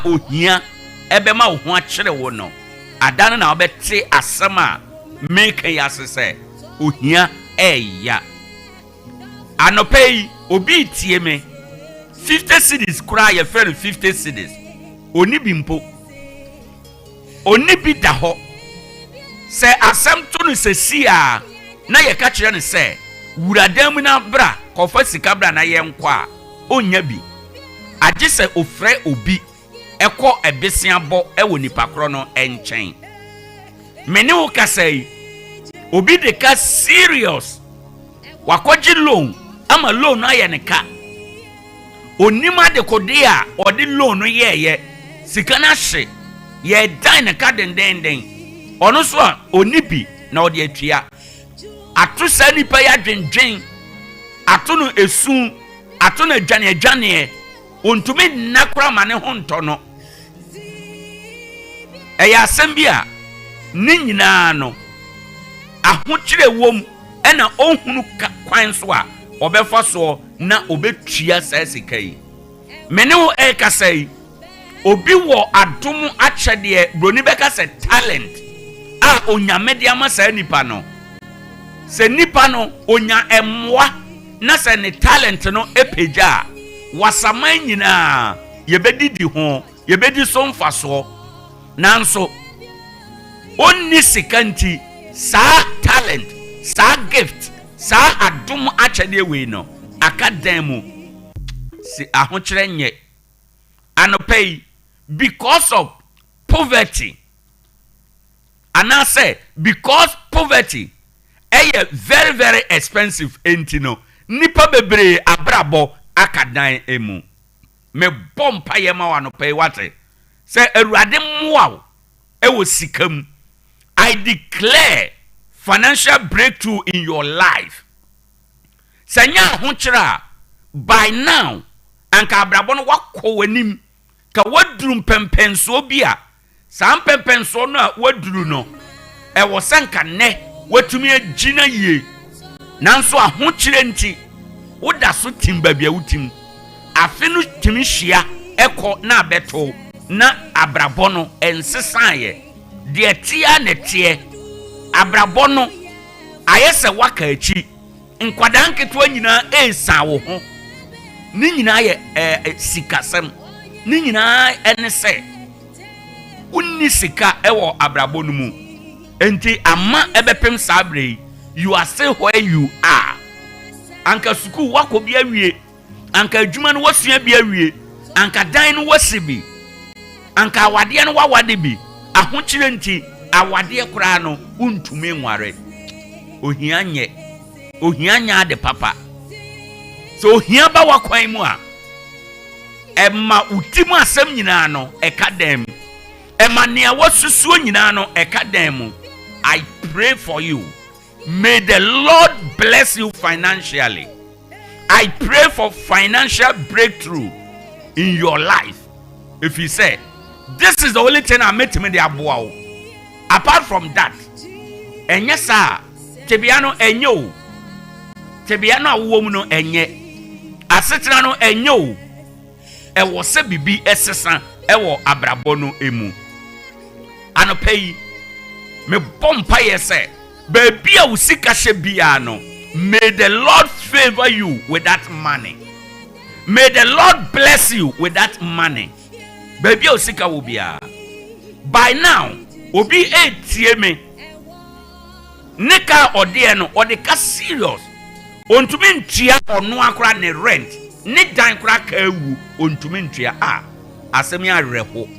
ohia ɛbɛma wo ho akyere wo no, ada no na wobɛte asɛm a meka yi ase sɛ ohia ɛɛya. Anɔpa yi, obi retie me, 50 cedis koraa yɛfrɛ no 50 cedis, ɔnni bi mpo. Ɔnni bi da hɔ. Sɛ asɛm to no sɛsi a, na yɛka kyerɛ no sɛ, wura dan mu na bra, kɔfa sika bra na yɛnkɔ a, ɔnnya bi. Agye sɛ ɔfrɛ obi kɔ ɛbeseabɔ wɔ nipa korɔ no nkyɛn. Me ne wo kasa yi, obi de ka serious. Wakɔgye loan ama loan no ayɛ ne ka. Onim adekode a ɔde loan no yɛɛyɛ. Sika no ahye. Yɛredan ne ka dendenden. Ɔno nso a ɔnni bi na ɔde atua. Ato saa nipa yi adwendwen. Ato no esu. Ato no adwaneadwaneɛ. Ɔntumi nna koraa ma ne ho ntɔ no. Ɛyɛ asɛm bi a ne nyinaa no, ahokyerɛ wom ɛna ɔnhunu kwan so a ɔbɛfa soɔ na ɔbɛtua saa sika yi. Me ne wo ɛrekasa yi, obi wɔ adom akyɛdeɛ, buroni bɛka sɛ talent, a Onyame de ama saa nipa no. Sɛ nipa no ɔnya mmoa na sɛ ne talent no pagya a, wasaman nyinaa yɛbɛdidi ho, yɛbɛdi so mfasoɔ. Nanso ɔnni sika nti, saa talent, saa gift, saa adom akyɛdeɛ wei no, aka dan mu. Si ahokyerɛ nyɛ. Anɔpa yi, because of poverty, anaasɛ because poverty ɛyɛ very very expensive nti no, nnipa bebree abrabɔ aka dan mu. Mebɔ mpaeɛ ma wo anɔpa yi, wate, sɛ Awurade mmoa wo ɛwɔ sika mu. I declare financial breakthrough in your life. Sɛ nyɛ ahokyerɛ a, by now anka abrabɔ no wakɔ w'anim, ka waduru mpɛmpɛnsoɔ bi a, saa mpɛmpɛnsoɔ no a waduru no, ɛwɔ sɛ nka nnɛ watumi agyina yie. Nanso ahokyerɛ nti, woda so tim baabi a wotim. Afe no tumi hyia ɛkɔ na abɛto na abrabɔ no nsesaeɛ. Deɛ teɛ na teɛ. Abrabɔ no ayɛ sɛ waka akyi. Nkwadaa nketewa nyinaa ɛresan wo ho. Ne nyinaa yɛ ɛɛ sikasɛm. Ne nyinaa ɛne sɛ wonni sika ɛwɔ abrabɔ no mu. Nti ama ɛbɛpem saa berɛ yi, you are still where you are. Anka sukuu wakɔ bi awie. Anka adwuma no wasua bi awie. Anka dan no wasi bi. Anka awadeɛ no wawade bi. Ahokyerɛ nti awadeɛ koraa no wontumi nware. Ohia nyɛ. Ohia nyɛ ade papa. Sɛ ohia ba w'akwan mu a, ɛma wo ti mu asɛm nyinaa no ɛka dan mu. Ɛma nea wasusuo nyinaa no ɛka dan mu. I pray for you. May the Lord bless you financially. I pray for financial breakthrough in your life. If you say, this is the only thing I'm making de aboa wo. Apart from that, ɛnyɛ saa, tebea no ɛnyɛ o. Tebea no a wowɔ mu no ɛnyɛ. Asetena no ɛnyɛ o. Ɛwɔ sɛ bibi ɛsesa ɛwɔ abrabɔ no emu. Anɔpa yi, mebɔ mpaeɛ sɛ, baabi a wo sika hyɛ biara no, may the Lord favor you with that money. May the Lord bless you with that money. Baabi a wo sika wɔ biara. By now, obi etie me. Ne ka ɔdeɛ no, ɔde ka serious. Ontumi ntua ɔno akora ne rent. Ne dan kora ka awu, ontumi ntua. A, asɛm yi awerɛho.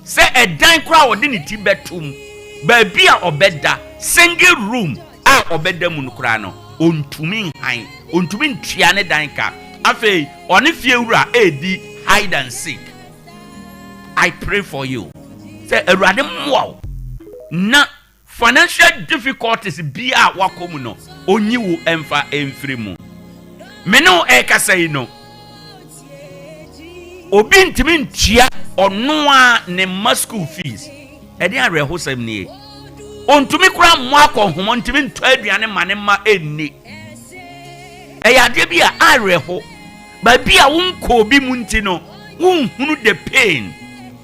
Sɛ ɛdan kora a ɔde ne ti bɛtom, baabi a ɔbɛda, single room a ɔbɛda mu no koraa no, ontumi nhan, ontumi ntua ne dan ka. Afei, ɔne fiewura edi hide and seek. I pray for you. Sɛ Awurade mmoa wo na financial difficulties bi a wakɔ mu no, onyi wo mfa mfiri mu. Me ne wo ɛrekasa yi no, obi ntumi ntua ɔno a ne mma school fees. Ɛde awerɛhosɛm nie. Ontumi koraa mmɔ akɔnhoma, ntumi ntɔ aduane ma ne mma ɛnni. Ɛyɛ adeɛ bi a awerɛho. Baabi a wonkɔ obi mu nti no, wonhunu the pain.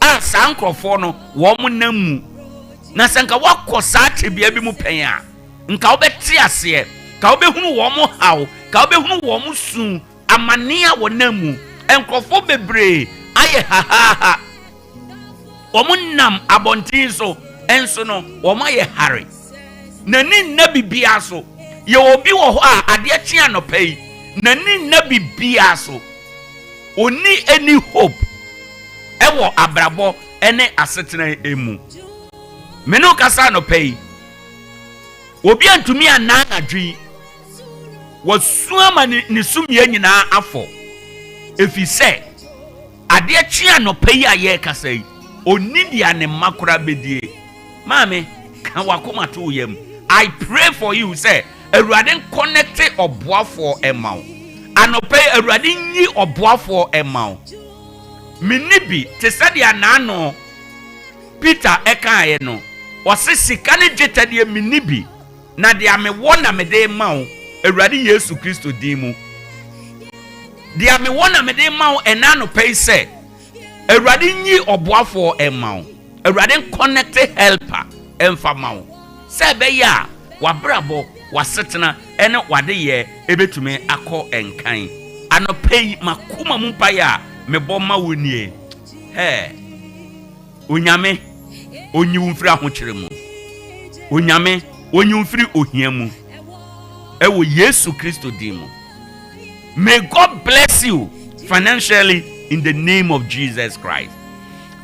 a saa nkurɔfoɔ no wɔn nam mu. Na sɛ nka woakɔ saa tebea bi mu pɛn a, nka wobɛte aseɛ, nka wobɛhunu wɔn haw, nka wobɛhunu wɔn su, amane a wɔnam mu. Nkurɔfoɔ bebree ayɛ hahaaha. Wɔn nam abɔnten so nso no, wɔn ayɛ hare. N'ani nna biribiara so. Yɛwɔ obi wɔ hɔ a adeɛ kye anɔpa yi, n'ani nna biribiara so. Ɔnni any hope ɛwɔ abrabɔ ne asetena mu. Me ne wo kasa anɔpa yi, obi antumi anna anadwo yi, wasu ama ne ne sumiiɛ nyinaa afɔ, ɛfiri sɛ adeɛ kye anɔpa yi a yɛrekasa yi, ɔnni deɛ ne mma koraa bɛdie. Maame, ka w'akoma to wo yam. I pray for you sɛ Awurade nkɔnɛte ɔboafoɔ mma wo. Anɔpa yi, Awurade nyi ɔboafoɔ mma wo. Menni bi, te sɛ deɛ naano Peter ɛkaeɛ no, ɔse sika ne dwetɛ deɛ menni bi, na deɛ mewɔ na mede ma wo, Awurade Yesu Kristo din mu. Deɛ mewɔ na mede ma wo ɛna anɔpa yi sɛ, Awurade nyi ɔboafoɔ mma wo. Awurade nkɔnɛte helper mfa ma wo, sɛ ɛbɛyɛ a w'abrabɔ, w'asetena ne w'adeyɛ ɛbɛtumi akɔ nkan. Anɔpa yi, m'akoma mu mpaeɛ a mebɔ ma wo nie. Hɛ! Onyame, ɔnyi wo mfiri ahokyere mu. Onyame, ɔnyi wo mfiri ohia mu. Ɛwɔ Yesu Kristo din mu. May God bless you financially in the name of Jesus Christ.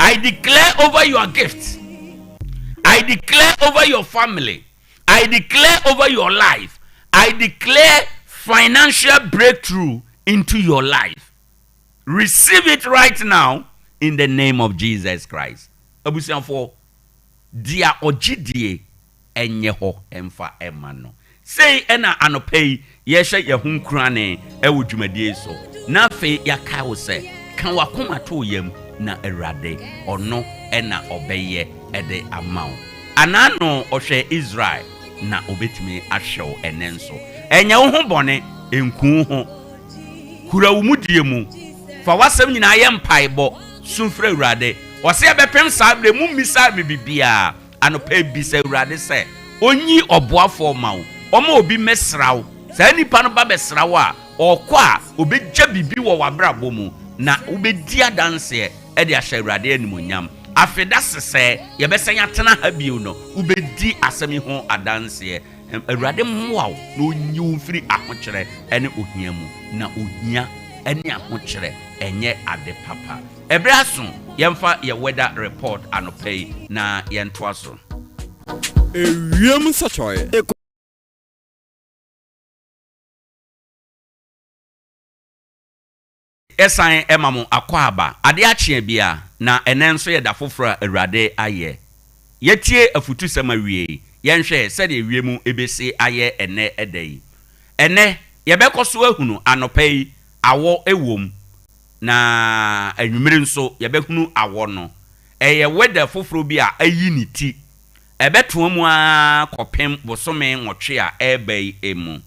I declare over your gift. I declare over your family. I declare over your life. I declare financial breakthrough into your life. Receive it right now in the name of Jesus Christ. Abusuafoɔ, deɛ ɔgye die ɛnyɛ hɔ ɛmfa ɛma no. Sei ɛna anɔpa yi yɛhyɛ yɛn ho nkurane ɛwɔ dwumadie so. Na afei yɛakae wo sɛ, ka w'akoma to wo yam na Awurade ɔno ɛna ɔbɛyɛ ɛde ama wo. Anaa no ɔhwɛ Israel na obɛtumi ahwɛ wo ɛnɛ nso. Ɛnyɛ wo ho bɔne, nku wo ho. Kura wo mu die mu. Fa w'asɛm nyinaa yɛ mpaebɔ, su frɛ Awurade. Ɔsɛ ɛbɛpem saa berɛ mu mmisa me biribiara. Anɔpa bisa Awurade sɛ ɔnyi ɔboafoɔ ma wo, ɔma obi mmɛsra wo. Saa nipa no ba bɛsra wo a, ɔkɔ a, ɔbɛgya biribi wɔ w'abrabɔ mu na wobɛdi adanseɛ de ahyɛ Awurade animuonyam. Afeda sesɛɛ yɛbɛsan atena ha bio no, wobɛdi asɛm yi ho adanseɛ. Awurade mmoa wo na ɔnyi wo mfiri ahokyerɛ ne ohia mu, na ohia ne ahokyerɛ ɛnyɛ ade papa. Ɛberɛ aso, yɛmfa yɛ weather report anɔpa yi na yɛntoa so. Ewiem nsɔkyerɛ. Ɛsan ɛma mo akɔ aba adeɛ akyeɛ bia, na ɛnɛ nso yɛ da foforɔ a Awurade ayɛ. Yɛtie afutusɛm awie, yɛnhwɛ sɛdeɛ wiem ebɛsi ayɛ ɛnɛ ɛda yi. Ɛnɛ yɛbɛkɔ so ahunu anɔpa yi awɔ ɛwom, na anwummere nso yɛbɛhunu awɔ no. Ɛyɛ weather foforɔ bi a ayi ne ti. Ɛbɛtoa mu ara kɔpem bosome 8 a ɛreba yi mu.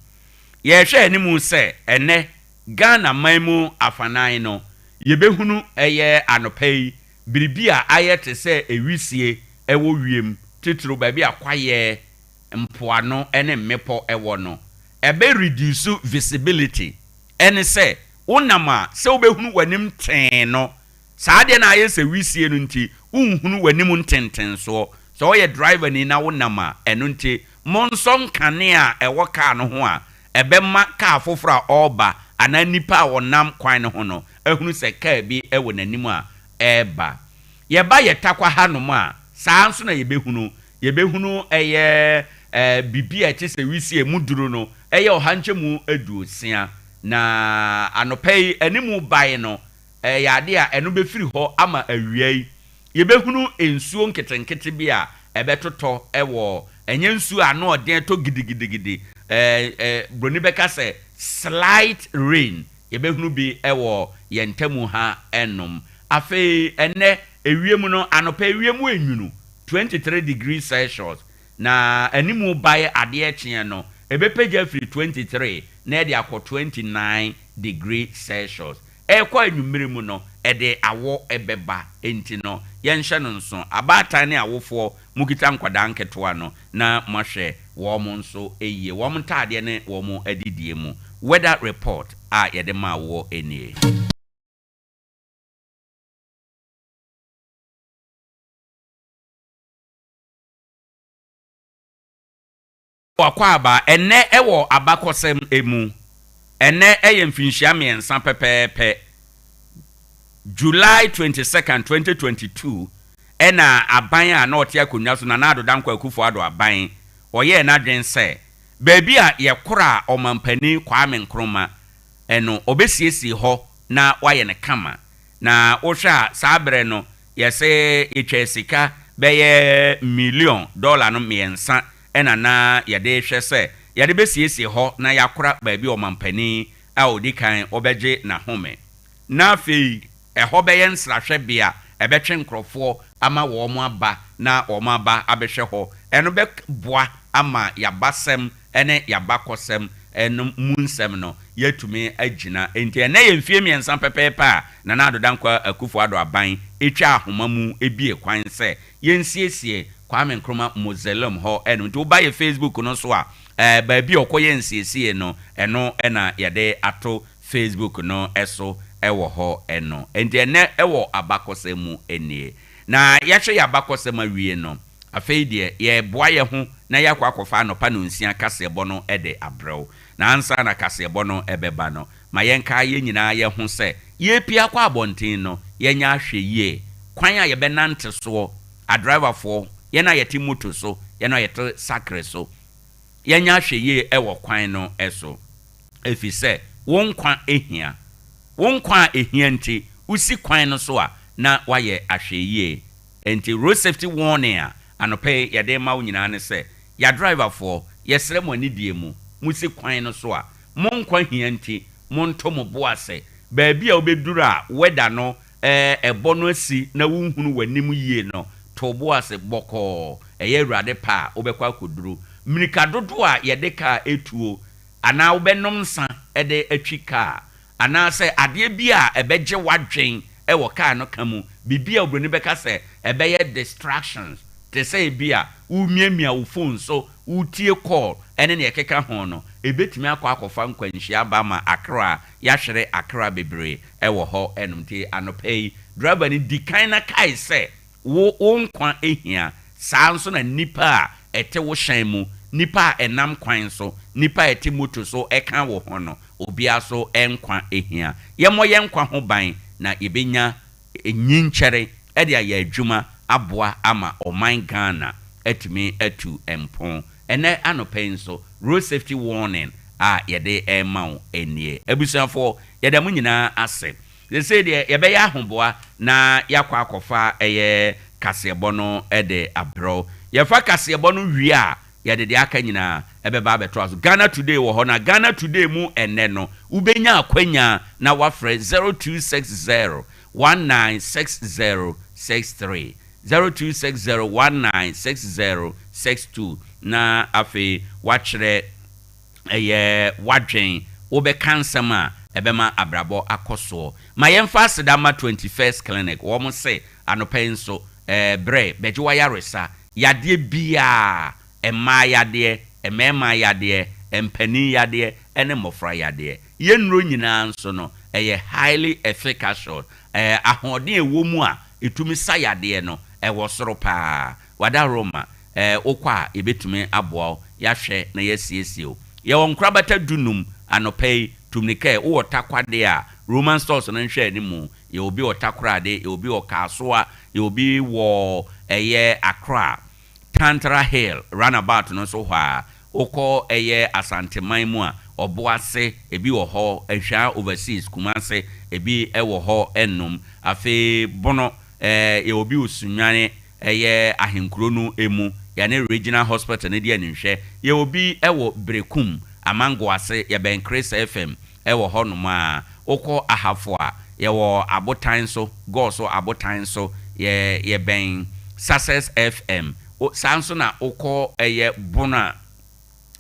Yɛhwɛ anim sɛ ɛnɛ Ghana man mu afanan no, yɛbɛhunu ɛyɛ anɔpa yi biribi a ayɛ te sɛ ewisie ɛwɔ wiem, titiriw baabi a kwaeɛ, mpoano ne mmepɔ ɛwɔ no. Ɛbɛ reduce visibility. Ɛne sɛ wonam a sɛ wobɛhunu w'anim tee no, saa adeɛ no ayɛ sɛ wisie no nti wonhunu w'anim ntentensoɔ. Sɛ woyɛ driver ni na wonam a, ɛno nti monsɔ nkanea a ɛwɔ kaa no ho a ɛbɛma kaa foforɔ a ɔreba anaa nipa a ɔnam kwan no ho no ahunu sɛ kaa bi ɛwɔ n'anim a ɛreba. Yɛba yɛ Takwa hanom a, saa nso na yɛbɛhunu. Yɛbɛhunu ɛyɛ biribi a ɛte sɛ wisie mu duro no, ɛyɛ 160. Na anɔpa yi animu bae no, ɛyɛ adeɛ a ɛno bɛfiri hɔ ama awia yi. Yɛbɛhunu nsuo nketenkete bi a ɛbɛtotɔ ɛwɔ, ɛnyɛ nsuo a ano ɔden ɛtɔ gidigidigidi. Broni bɛka sɛ slight rain. Yɛbɛhunu bi ɛwɔ yɛn ntamu ha ɛnom. Afei ɛnɛ ewiem no, anɔpa ewiem enwunu 23 degrees Celsius. Na animu bae adeɛ kyeɛ no, ɛbɛpagya afiri 23 na ɛde akɔ 29 degree Celsius. Ɛrekɔ anwummere mu no, ɛde awɔ bɛba. Enti no, yɛnhyɛ no nso. Abaatan ne awofoɔ, mokita nkwadaa nketewa no, na moahwɛ wɔn nso yie, wɔn ntaadeɛ ne wɔn adidie mu. Weather report a yɛde maa woɔ nie. Akwaaba, ɛnnɛ wɔ abakɔsɛm mu, ɛnnɛ yɛ mfinhyia mmiɛnsa pɛpɛɛpɛ, July 22nd, 2022, ɛna aban a na ɔte akonnwa so, Nana Addo Dankwa Akufo-Addo aban, ɔyɛɛ n'adwene sɛ baabi a yɛkora Ɔmampanin Kwame Nkrumah no, ɔbɛsiesie hɔ na wayɛ no kama. Na wohwɛ a, saa berɛ no, yɛse yɛtwaa sika bɛyɛ million dɔla no mmiɛnsa na na yɛde rehwɛ sɛ yɛde bɛsiesie hɔ na yɛakora baabi a ɔmampanin a ɔdi kan ɔbɛgye n'ahome. Na afei ɛhɔ bɛyɛ nsrahwɛbea a ɛbɛtwe nkurɔfoɔ ama wɔn aba na wɔn aba abɛhwɛ hɔ. Ɛno bɛboa ama y'abasɛm ne y'abakɔsɛm no mu nsɛm no yɛatumi agyina. Enti ɛnnɛ yɛ mfeɛ mmiɛnsa pɛpɛɛpɛ a Nana Addo Dankwa Akufo-Addo aban twaa ahoma mu bue kwan sɛ yɛnsiesie Kwame Nkrumah Mausoleum hɔ no. Nti woba yɛ Facebook no so a, baabi a ɔkɔyɛ nsiesie no, ɛno na yɛde ato Facebook no so wɔ hɔ no. Enti ɛnnɛ wɔ abakɔsɛm mu nie. Na yɛahwɛ yɛn abakɔsɛm awie no, afei deɛ yɛreboa yɛn ho na yɛakɔ akɔfa anɔpa nnɔnsia kaseɛbɔ no de abrɛ wo. Na ansa na kaseɛbɔ no bɛba no, ma yɛnkae yɛn nyinaa yɛn ho sɛ, yɛrepue akɔ abɔnten no, yɛnyɛ ahwɛyie. Kwan a yɛbɛnante soɔ, adriverfoɔ, yɛn a yɛte moto so, yɛn a yɛte sakre so, yɛnyɛ ahwɛyie wɔ kwan no so, ɛfiri sɛ wo nkwa hia. Wo nkwa a ɛhia nti, wosi kwan no so a, na woayɛ ahwɛyie. Enti road safety warning a anɔpa yi yɛde rema wo nyinaa ne sɛ, yɛadriverfoɔ, yɛsrɛ mo anidie mu, mosi kwan no so a, mo nkwa hia nti, monto mo bo ase. Baabi a wobɛduru a weather no ɛbɔ no asi na wonhunu w'anim yie no, to wo bo ase bɔkɔɔ. Ɛyɛ Awurade pɛ a, wobɛkɔ akɔduru. Mmirika dodoɔ a yɛde kaa tuo, anaa wobɛnom nsa de atwi kaa, anaasɛ adeɛ bi a ɛbɛgye w'adwen wɔ kaa no ka mu, biribi a oburoni bɛka sɛ ɛbɛyɛ distractions, te sɛ ebia woremiamia wo phone so, woretie call ne nea ɛkeka ho no, ɛbɛtumi akɔ akɔfa nkwanhyia aba ama akra, yɛahwere akra bebree wɔ hɔ nom. Nti anɔpa yi, driver no di kan na kae sɛ wo wo nkwa hia, saa ara nso na nnipa a ɛte wo hyɛn mu, nnipa a ɛnam kwan so, nnipa a ɛte moto so ka wo ho no, obiara so nkwa hia. Yɛmmɔ yɛn nkwa ho ban na yɛbɛnya nyinkyɛre de ayɛ adwuma aboa ama ɔman Ghana atumi atu mpɔn. Ɛnnɛ anɔpa yi nso, road safety warning a yɛde rema wo nie. Abusuafoɔ, yɛda mo nyinaa ase. Seesei deɛ yɛbɛyɛ ahoboa na yɛakɔ akɔfa ɛyɛ kaseɛbɔ no de abrɛ wo. Yɛfa kaseɛbɔ no wie a, yɛde deɛ aka nyinaa ɛbɛba abɛtoa so. Ghana Today wɔ hɔ, na Ghana Today mu ɛnnɛ no, wobɛnya akwanya na woafrɛ 0260 196063, 0260 196062 na afei woakyerɛ ɛyɛ w'adwen, wobɛka nsɛm a ɛbɛma abrabɔ akɔ soɔ. Ma yɛmfa aseda mma 21st Clinic, wɔn se anɔpa yi nso, ɛɛ brɛ bɛgye w'ayaresa, yadeɛ biara, mmaa yadeɛ, mmarima yadeɛ, mpanin yadeɛ ne mmɔfra yadeɛ. Yɛn nnuro nyinaa nso no, ɛyɛ highly efficacious, ɛɛ ahoɔden a ɛwɔ mu a ɛtumi sa yadeɛ no, ɛwɔ soro pa ara. W'adaworoma, ɛɛ wokɔ a yɛbɛtumi aboa wo, yɛahwɛ na yɛasiesie wo. Yɛwɔ nkorabata du-num anɔpa yi, tu mmirika ɛ, wowɔ Tarkwa a, Roman Stores no nhwɛanimu, yɛwɔ bi wɔ Takoradi, yɛwɔ bi wɔ Kasoa, yɛwɔ bi wɔ ɛyɛ Accra, Tantra Hill roundabout no so hɔ ara. Wokɔ ɛyɛ Asanteman mu a, Ɔboase, ebi wɔ hɔ, Ahwaa Overseas, Kumase, ebi wɔ hɔ nom. Afei Bono, ɛɛ yɛwɔ bi wɔ Sunyani, ɛyɛ ahenkuro no mu, yɛne Regional Hospital no di animhwɛ. Yɛwɔ bi wɔ Berekum, Amangoase, yɛbɛn Chris FM wɔ hɔnom ara. Wokɔ Ahafo a, yɛwɔ Abotan so, Gɔɔ so Abotan so, yɛ yɛbɛn Success FM. Wo saa nso na wokɔ ɛyɛ Bono a,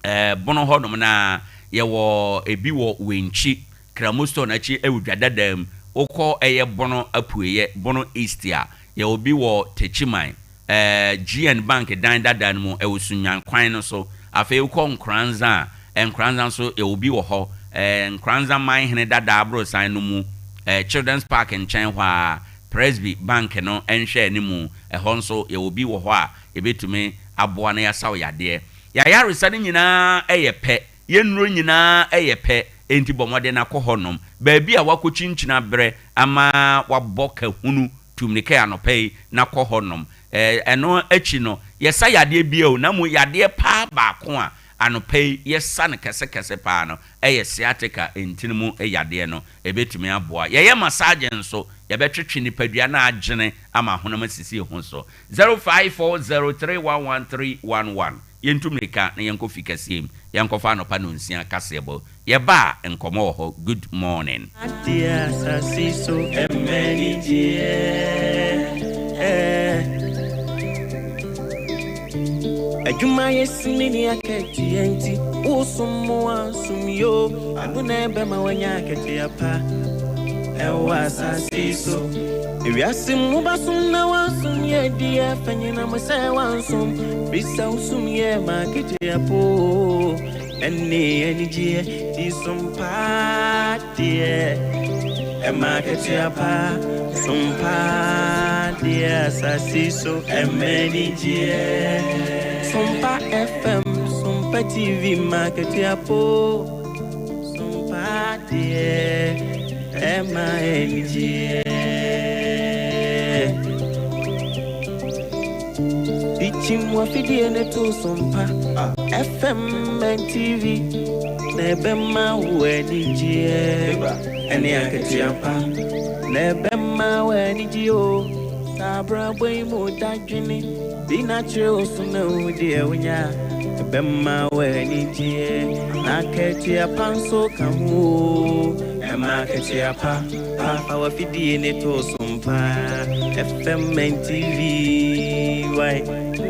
ɛɛ Bono hɔnom no ara, yɛwɔ ebi wɔ Wenchi, Kramoh store no akyi wɔ Dwa Dada mu. Wokɔ ɛyɛ Bono apueɛ, Bono East a, yɛwɔ bi wɔ Techiman, ɛɛ GN Bank dan dada no mu, ɛwɔ Sunyani kwan no so. Afei wokɔ Nkoranza a, Nkoranza nso yɛwɔ bi wɔ hɔ, ɛɛ Nkoranza Manhene dada aborosan no mu, ɛɛ Children's Park nkyɛn hɔ ara, Presby Bank no nhwɛanimu, ɛhɔ nso yɛwɔ bi wɔ hɔ a yɛbɛtumi aboa na yɛasa wo yadeɛ. Yɛn ayaresa no nyinaa yɛ pɛ, yɛn nnuro nyinaa yɛ pɛ, enti bɔ mmɔden na kɔ hɔnom. Baabi a woakɔkyinkyini abrɛ ama woabɔ ka hunu, tu mmirika yi anɔpa yi na kɔ hɔnom. Ɛno akyi no, yɛsa yadeɛ biara o, na mmom yadeɛ paa baako a anɔpa yi yɛsa no kɛsekɛse paa no yɛ sciatica, ntini mu yadeɛ no. Ɛbɛtumi aboa. Yɛyɛ massage nso, yɛbɛtwetwe nipadua no adwene ama honam asisi ho so. 0540311311 Yɛntu mmirika na yɛnkɔ fi kɛseɛ mu, yɛnkɔfa anɔpa nnɔnsia kaseɛbɔ. Yɛba a, nkɔmmɔ wɔ hɔ. Good morning. Adeɛ asase so ɛmɛ nigyeɛ. Adwuma yɛ sini ne akatua nti wosom mo ansom yo ɛno na ɛbɛma wanya akatua pa ɛwɔ asase so ewiase mu basom na wansom yɛ deɛ fa nyinam sɛ wansom bisa wosom yɛ ma akatua po ɛne anigyeɛ ti som paa deɛ ɛma akatua pa som paa deɛ asase so ɛmɛ anigyeɛ. Sompa FM, Sompa TV, ma akatua po sompa deɛ ɛma anigyeɛ. Ichim wafidie ne to Sompa FM and TV na ɛbɛma wo anigyeɛ ɛne akatua pa na ɛbɛma wo anigyeɛ o saa abrabɔ yi mu dadwene bi na kyerɛ wo so na wo deɛ wonya ɛbɛma wo anigyeɛ na akatua pa nso ka ho o ɛma akatua pa pa fa wafidie ne to Sompa FM and TV why. Ooh,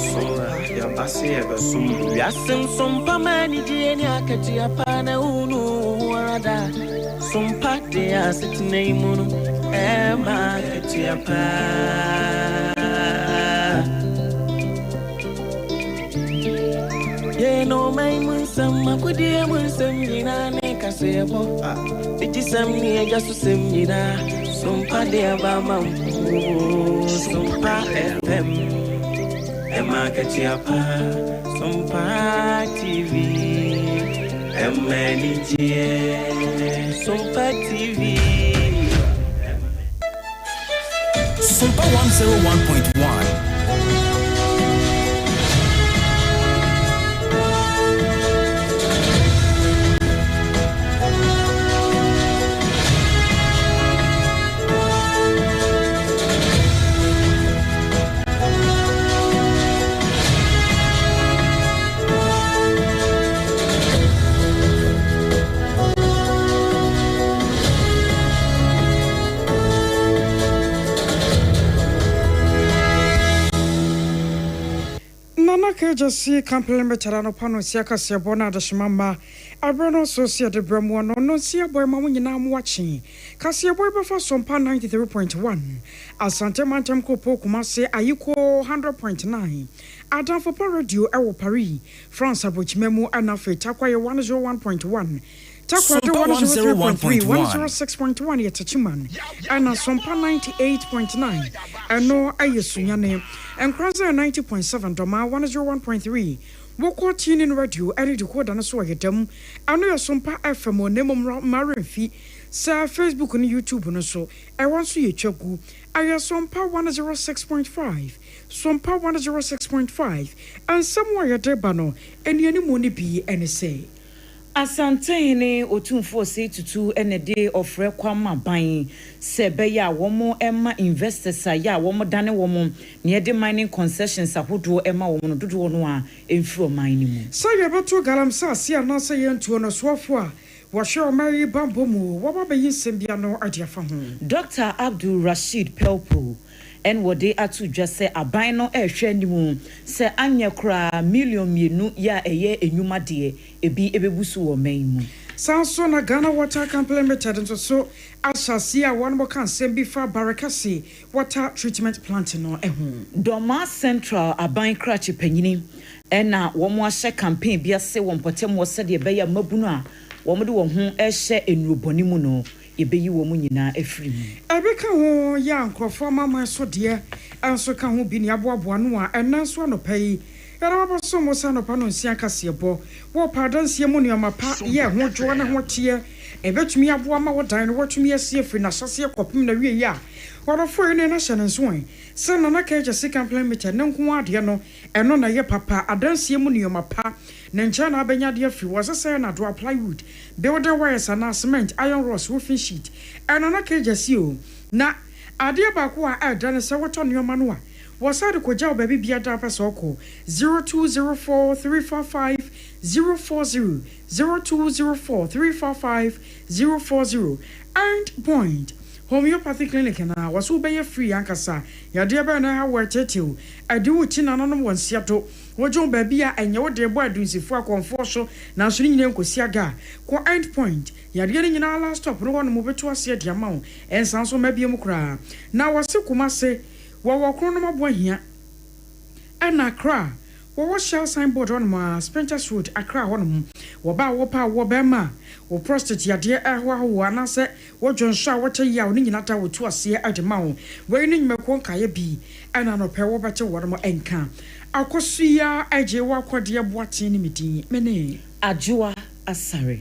Sompa yɛaba sɛ yɛbɛsom wo. Wiase nsompa ma anigyeɛ ne akatua pa na wonu wo ho ara da sompa de asetena yi mu no ɛma akatua pa. Yɛn ɔman mu nsɛm akodie mu nsɛm nyinaa ne kaseɛbɔ agyisɛm ne agya so sɛm nyinaa sompa de aba ma wo Sompa FM ɛma akatua pa Sompa TV ɛma anigyeɛ Sompa TV. Sompa 101.1. Nana Kegyesi Kampele Mɛkyɛrɛ anɔpa no nsia kaseɛbɔ no adehyema mma aberɛ no so sɛ yɛde brɛ mu no no nsia bɔ ma mo nyinaa mo akye kaseɛbɔ yi bɛfa Sompa 93.1 Asante Mantam Kuropɔn Kumase Ayiko 100.9 Adamfo Pa Radio ɛwɔ Paris, France aburokyima mu ɛna afei Tarkwa yɛ 101.1 Takoradi Sompa 103.3 101.1. 106.1 yɛ Techiman ɛna Sompa 98.9 ɛno ɛyɛ Sunyani Nkoranza 90.7 Dɔma 101.3 Wokɔ TuneIn Radio ɛne decoder no so ɔyɛ dɛm ɛno yɛ Sompa FM na mmom mmaremfi sɛ Facebook ne YouTube no so ɛwɔ nso yɛ twa gu ɛyɛ Sompa 106.5 Sompa 106.5 nsɛm a yɛde ba no anuanimu no bi ɛne sɛ Asantehene Otumfoɔ Osei Tutu na de ɔfrɛ kɔ ban sɛ ɛbɛyɛ a wɔn ma investors a yɛ a wɔn dane wɔn na yɛde mining concessions ahodoɔ ma wɔn no dodoɔ no a ɛmfiri ɔman no mu. Sɛ yɛbɛto galamsey ase anaasɛ yɛntuo no soafoɔ a wɔhwɛ ɔman yi bambɔ mu wɔba bɛyi nsɛm bi ano ade afa ho. Dr. Abdul Rashid Pelpuo. Ɛna wɔde ato dwa sɛ aban no rehwɛ anim sɛ anyɛ koraa 2 million yɛ a ɛyɛ nnwuma deɛ ebi bɛbu so wɔ ɔman yi mu. Saa nso na Ghana Water Company Limited nso so ahyɛ aseɛ a wɔn ka nsɛm bi fa Barekɛse Water Treatment Plant no ho. Dormaa Central aban krakye panyini ɛna wɔn ahyɛ campaign bi ase wɔ mpɔtam wɔ sɛdeɛ ɛbɛyɛ mmabunu a wɔn de wɔn ho rehyɛ nnurobɔne mu no, yɛbɛyi wɔn nyinaa afiri mu. Ebi ka ho yɛ a nkurɔfoɔ amamman so deɛ nso ka ho bi ne aboaboa no a ɛnɛ nso anɔpa yi yɛde bɛbɔ mo sɛ anɔpa no nsia kaseɛbɔ wɔ pa adanseɛ mu nneɛma pa yɛ ho dwoɔ ne ho teɛ ɛbɛtumi aboa ma wɔdan no wɔtumi asie firi n'ahyɛseɛ kɔpem na wie yi a wɔdɔfoɔ yi no ɛna hyɛ ne nso ɛ sɛ Nana Kɛgyɛ Company Limited ne nko adeɛ no ɛno na ɛyɛ papa adanseɛ mu nneɛma pa ne nkyɛn na abɛnya adeɛ afiri wɔ sɛ sɛ nadoa, plywood, building wires anaa cement, iron rods, roofing sheet, ɛno na kɛgya si o. Na adeɛ baako a ɛda ne sɛ wotɔ nneɛma no a wɔsa de kɔgya wo baabi bia da pɛ sɛ ɔkɔ 0204 345 040, 0204 345 040. And Point Homeopathy Clinic na wɔso wobɛyɛ free ankasa. Yadeɛ bɛyɛ na ɛha wɔ ɛtetew ɛde wo kyi nananom wɔ nsia to wogye wo baabi a ɛnyɛ wo de bɔ adunsifoɔ akɔmfoɔ so, nanso ne nyinaa nkɔsi aga a kɔ End Point yadeɛ no nyinaa last stop no hɔ nom wobɛto aseɛ de ama wo ɛnsan so ma bie mu koraa. Na wɔse Kuma se wɔwɔ koro nom aboa hia ɛna Accra wɔwɔ Shell signboard hɔnom a Spintex Road, Accra hɔnom. Wɔba a wɔpa a wɔ bɛrima a wɔ prostate yadeɛ ɛhoahoa anaasɛ wɔdwo nso a wɔkyɛ yi a wɔne nyinaa da wɔtu aseɛ de ma wo. Wei ne nnwumakuo nkaeɛ bi ɛna nɔpɛ wɔbɛte wɔnom ɛnka Akɔso agye wɔ akɔdeɛ boaten ne medin mene Adwoa Asare.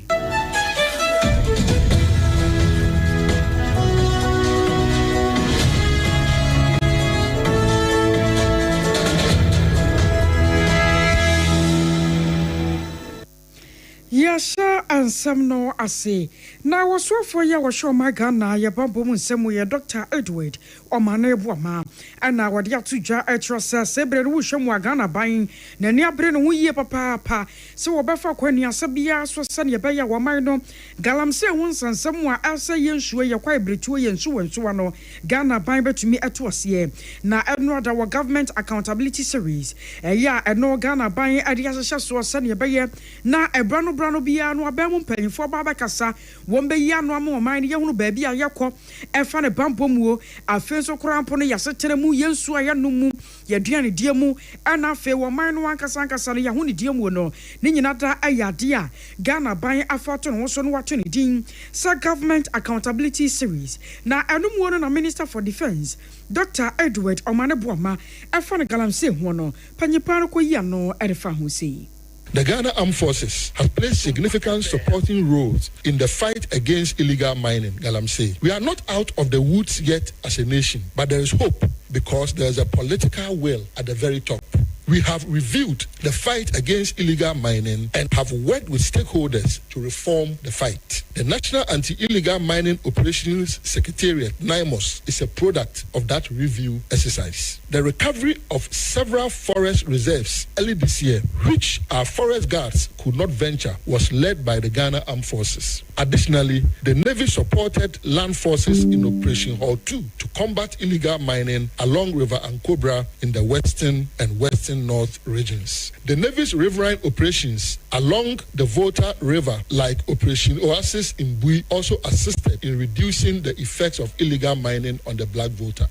Yɛhyɛ nsɛm no ase na wɔsoafoɔ yi a wɔhyɛ ɔma Ghana yɛbambɔ mu nsɛm mu yɛ Dr Edward Ɔmane Boama ɛna wɔde ato dwa ɛkyerɛ sɛ sɛ berɛ no wohwɛ mu a Ghana ban n'ani abere ne ho yie papaapa sɛ wɔbɛfa kwan biara so sɛneɛ ɛbɛyɛ a wɔman no galamsey ho nsɛnsɛm a ɛsɛ yɛ nsuo yɛ kwae beretuo yɛ nsuwa nsuwa no Ghana ban bɛtumi ɛto aseɛ. Na ɛno ada wɔ Government Accountability Series ɛyɛ a ɛno Ghana ban ɛde ahyehyɛ soɔ sɛneɛ ɛbɛyɛ na ɛbra no bra no biara no abɛn mu mpanyinfoɔ ba bɛkasa wɔn bɛyi ano ama ɔman no yɛhunu baabi a yɛkɔ ɛfa ne bampɔ muo. Afei nso koraa mpo no yɛasetena mu, yɛn nsuo a yɛnom mu, yɛaduane mu, ɛna afei wɔman no ankasa ankasa no yɛho ne die mu no ne nyinaa da ɛyɛ adeɛ a Ghana ban afa ato ne ho so no wato ne din sɛ Government Accountability Series. Na ɛno muo no na Minister for Defence Dr Edward Ɔmane Boama ɛfa no galamsey ho no panyipa no kɔyi ano ɛde fa ho sei. The Ghana Armed Forces have played significant supporting roles in the fight against illegal mining, galamsey. We are not out of the woods yet as a nation, but there is hope because there is a political will at the very top. We have reviewed the fight against illegal mining and have worked with stakeholders to reform the fight. The National Anti-Illegal Mining Operations Secretariat, NAIMOS, is a product of that review exercise. The recovery of several forest reserves early this year, which our forest guards could not venture, was led by the Ghana Armed Forces. Additionally, the Navy supported land forces in Operation Halt 2 to combat illegal mining along River Ankobra in the western and western north regions. The Navy's riverine operations along the Volta River, like Operation Oasis in Bui, also assisted in reducing the effects of illegal mining on the Black Volta.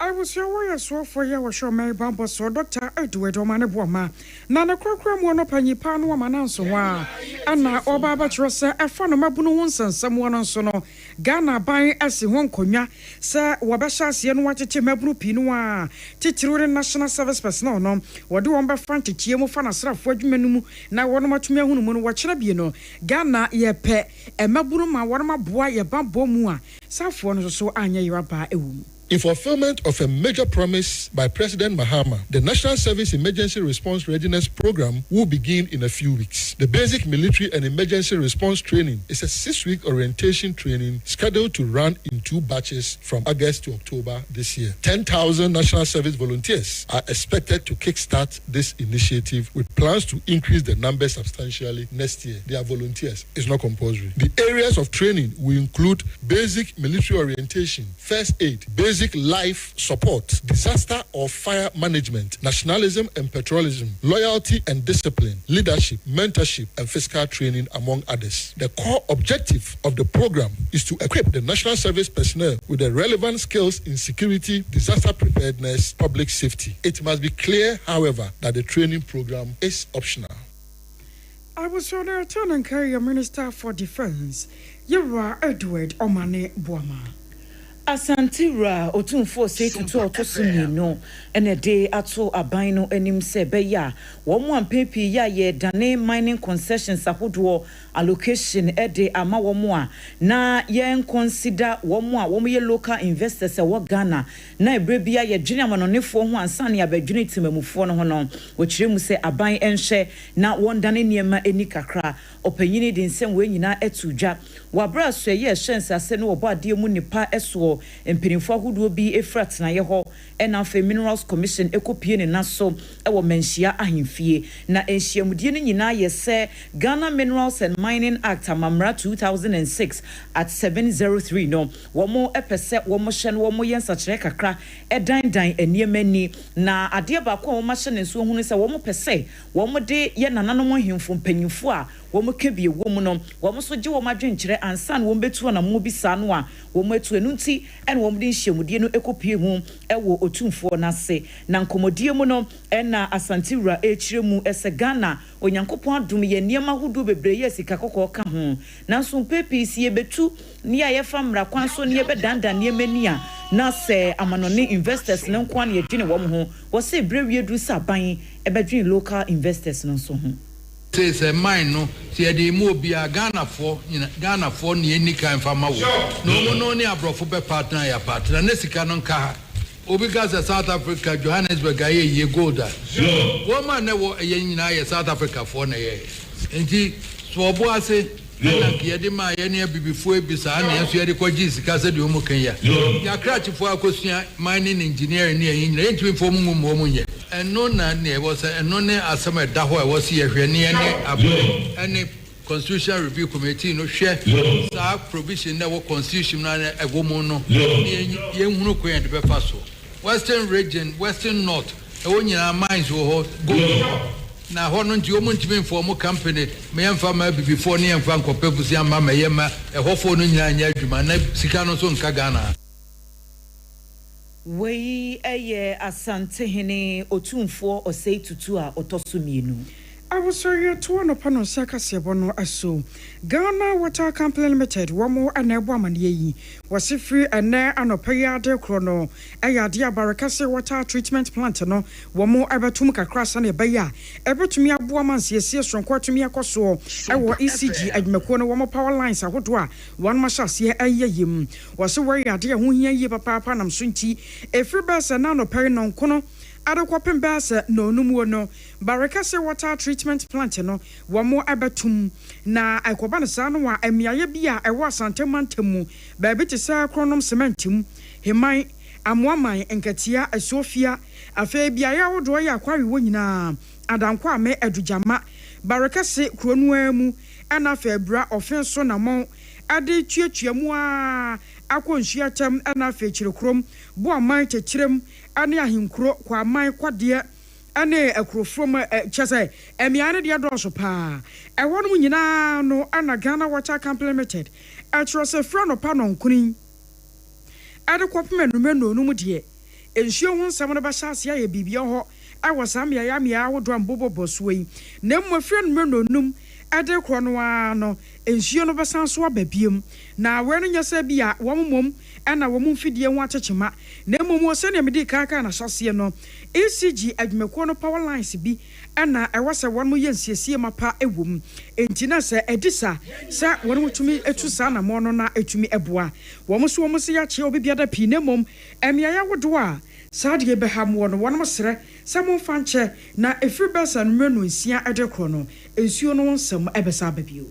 Abusua wɔyɛ soɔfoɔ yi a wɔhyɛ ɔman bambɔ soɔ Dr Edward Ɔmane Boama na ne korakora mu no panyi paa no wɔma nanso hɔ a ɛna ɔba abɛkyerɛ sɛ ɛfa no mabunu ho nsɛnsɛm no nso no Ghana ban asi ho nkonnwa sɛ wɔbɛhyɛ aseɛ no wɔatete mmabunu pii no a titiriw ne National Service personnel no wɔde wɔn bɛfa nteteɛ mu fa n'asraafoɔ adwuma no mu na wɔnom atumi ahunu mu no wɔkyerɛ bie no Ghana yɛpɛ mmabunu ma wɔnom aboa yɛ bambɔ mu a saafoɔ no nso so anyɛ yeraba ɛwɔ mu. In fulfillment of a major promise by President Mahama, the National Service Emergency Response Readiness Program will begin in a few weeks. The Basic Military and Emergency Response Training is a 6-week orientation training scheduled to run in two batches from August to October this year. 10,000 National Service volunteers are expected to kickstart this initiative with plans to increase the number substantially next year. They are volunteers, it's not compulsory. The areas of training will include basic military orientation, first aid, basic basic life support, disaster or fire management, nationalism and patriotism, loyalty and discipline, leadership, mentorship, and physical training, among others. The core objective of the program is to equip the national service personnel with the relevant skills in security, disaster preparedness, public safety. It must be clear, however, that the training program is optional. Abusua no ɛtɔ no nka yɛ Minister for Defence, Yewura Edward Omane Boamah. Asante Wura Otumfoɔ Osei Tutu a ɔtɔ so mmienu na ɛde ato aban no anim sɛ ɛbɛyɛ a wɔn a mpɛn pii yɛ a yɛredane mining concessions ahodoɔ allocation de ama wɔn a na yɛn consider wɔn a wɔyɛ local investors a ɛwɔ Ghana na ɛberɛ biara yɛdwene amanɔnefoɔ ho ansa na yɛabɛdwene temamufoɔ no ho no. Wɔkyerɛ mu sɛ aban nhwɛ na wɔndane nneɛma ani kakra. Ɔpanyin de nsɛm wei nyinaa too dwa wɔ aberɛ a soɛyɛ a ɛhyɛ nsase ne ɔbɔadeɛ mu nnepa soɔ mpanimfoɔ ahodoɔ bi firi atenaeɛ hɔ na afei Minerals Commission kɔpue ne nan so wɔ Manhyia ahemfie. Na nhyiamudie no nyinaa yɛ sɛ Ghana Minerals and Mining Act Amammara 2006 Art 703 no wɔpɛ sɛ wɔhyɛ no wɔyɛ nsakyeraɛ kakra dandan nneɛma ani. Na adeɛ baako a wɔahyɛ no nso ho ne sɛ wɔpɛ sɛ wɔde yɛn nananom ahemfo mpanyimfoɔ a wɔka bi wɔ mu no, wɔn nso gye wɔn adwenkyerɛ ansa na wɔbɛtu anammɔn bi saa no a wɔatu. Ɛno nti na wɔde nhyiamudie no kɔpue mu wɔ Otumfoɔ no ase. Na nkɔmmɔdie mu no na Asante Wura rekyerɛ mu sɛ Ghana, Onyankopɔn adom yɛn nneɛma ahodoɔ bebree yɛ sika kɔkɔɔ ka ho. Nanso mpɛn pii sɛ yɛbɛtu ne a yɛfa mmara kwan so ne yɛbɛdandan nneɛma ani a, na sɛ amanɔne investors no nko ara na yɛdwene wɔn ho. Wɔse berɛ wie duru sɛ aban bɛdwene local investors no nso ho. Sei sɛ mine no sɛ yɛde rema obi a Ghanafoɔ nyina Ghanafoɔ na yɛnni kan mfa ma wɔn na wɔn no ne aborɔfo bɛ partner yɛ apartner na sika no nka ha. Obi ka sɛ South Africa Johannesburg ayɛ yie gold a wɔn a na ɛwɔ ɛyɛ nyinaa yɛ South Africafoɔ na ɛyɛɛ nti so ɔbo ase ɛna nka yɛde maa yɛne abibifoɔ yi bi saa na yɛn nso yɛde kɔ gyee sika sɛdeɛ wɔn ka yi a yɛn akrakyefoɔ akɔsua mining engineering ne ɛyi nyinaa yɛntumi mfa wɔn ngu mma wɔn nyɛ. Ɛno na nea ɛwɔ sɛ, ɛno ne asɛm a ɛda hɔ a ɛwɔ sɛ yɛhwɛ ne yɛne aban ne Constitutional Review Committee no hwɛ saa provision no a ɛwɔ Constitution mu no a ɛwɔ mu no na yɛnhunu kwan a yɛde bɛfa so. Western Region, Western North, ɛhɔ nyinaa mines wɔ hɔ, gold wɔ hɔ. Na hɔ no nti wɔn ntumi mfa wɔn company ma yɛmfa mma abibifoɔ ne yɛmfa nkɔpɛ bosea mma ma yɛmma ɛhɔfoɔ no nyinaa nyɛ adwuma na sika no nso nka Ghana ha. Wei yɛ Asantehene Otumfoɔ Osei Tutu a ɔtɔ so mmienu. Awosɔreɛ to anɔpa nɔnsia kaseɛbɔ no so. Ghana Water Company Limited wɔn na ɛbɔ amaneɛ yi. Wɔse firi ɛnnɛ anɔpa yi ara de rekorɔ no ɛyɛ adeɛ a Barekɛse Water Treatment Plant no wɔn bɛtom kakra sɛdeɛ ɛbɛyɛ a ɛbɛtumi aboa ma nsiesie soronko atumi akɔ soɔ wɔ ECG adwumakuo no wɔn power lines ahodoɔ a wɔn ahyɛ aseɛ reyɛ yi mu. Wɔse wei yɛ adeɛ a ɛho hia yie papaapa nam so nti ɛfiri bɛyɛ sɛ nnɛ anɔpa yi nnɔnkono de kɔpem bɛyɛ sɛ nnɔnnum no Barekɛse Water Treatment Plant no wɔn bɛtom. Na ɛkɔba no saa no a mmeaeɛ bi a ɛwɔ Asante mantam mu baabi te sɛ Kronom Cement mu, Heman, Amoaman, Nkatia, Asuofia, afei beaeɛ ahodoɔ yi a quarry wɔ nyinaa, Adankwame, Adugyama, Barekɛse kuro no ara mu ɛna afei Abura, Ɔfe so Namɔn, de tuatua mu ara akɔ Nsuakyɛm na afei Kyerekurom, Boaman, Kyekyerem ne Ahenkuro, Kwaman, Kwadeɛ ne Akurofurom, kyerɛ sɛ mmeaeɛ no deɛ dɔɔso pa ara. Ɛhɔnom nyinaa no na Ghana Water Company Limited kyerɛ sɛ firi anɔpa nnɔnkron yi de kɔpem anwummerɛ nnɔnnum deɛ, nsuo ho nsɛm no bɛhyɛ aseɛ ayɛ biribi wɔ hɔ wɔ saa mmeaeɛ mmeaeɛ ahodoɔ a mebobɔbɔ soɔ yi. Na mmom ɛfiri anwummerɛ nnɔnnum de rekorɔ no ara no, nsuo no bɛsan so aba bio. Na wei no nyɛ sɛ ebia wɔn mmom na wɔn mfidie ho akyekyema, na mmom wɔ sɛdeɛ medii kan kaa no ahyɛaseɛ no, ECG adwumakuo no power lines bi na ɛwɔ sɛ wɔn yɛ nsiesie mapa wɔ mu. Enti na sɛ ɛdi sa sɛ wɔn tumi tu saa anammɔn no na ɛtumi boa wɔn so wɔn se yɛakyea obi biada pii na mmom mmeaeɛ ahodoɔ a saa adeɛ yi bɛha moɔ no wɔn srɛ sɛ momfa nkyɛ na ɛfiri bɛyɛ sɛ anwummerɛ nnɔnsia de rekorɔ no nsuo no ho nsɛm bɛsan aba bio.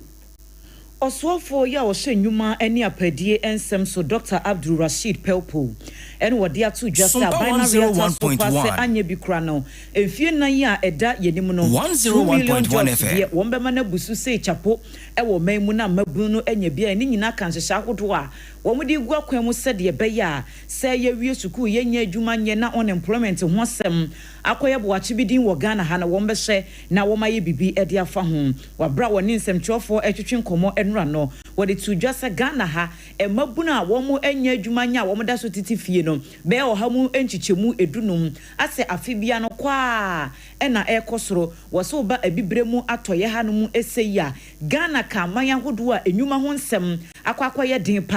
Ɔsoafoɔ yi a ɔhyɛ nnwuma ne apaadie nsɛm so Dɔkta Abdul Rasheed Pelpuo Ɛna wɔde ato dwa sɛ Sompa aban no awe ata so paa sɛ 101.1. anyɛ bi koraa no, mfie nnan yi a ɛda yɛn anim no, 2 million 101.1 jobs FM. deɛ wɔbɛma no abu so sei kyapo wɔ ɔman mu na mmabunu no anya bi ayɛ. Ne nyinaa ka nhyehyɛe ahodoɔ a wɔde regu akwan mu sɛdeɛ ɛbɛyɛ a sɛ yɛwie sukuu yɛnnya adwuma nyɛ na unemployment ho asɛm akɔyɛ boakye bi din wɔ Ghana ha no wɔbɛhyɛ na wɔayɛ biribi de afa ho. Wɔ berɛ a wɔne nsɛmtwerɛfoɔ retwetwe nkɔmmɔ nnora no, wɔde too dwa sɛ Ghana ha mmabunu a wɔnnya adwuma nyɛ a wɔda so tete fie no bɛyɛ ɔha mu nkyekyɛmu edunum asɛ afe biara no kɔ ara na ɛrekɔ soro. Wɔ sɛ woba Abibire mu atɔeɛ hanom sei a, Ghana ka aman ahodoɔ a nnwuma ho nsɛm akɔ akɔyɛ den pa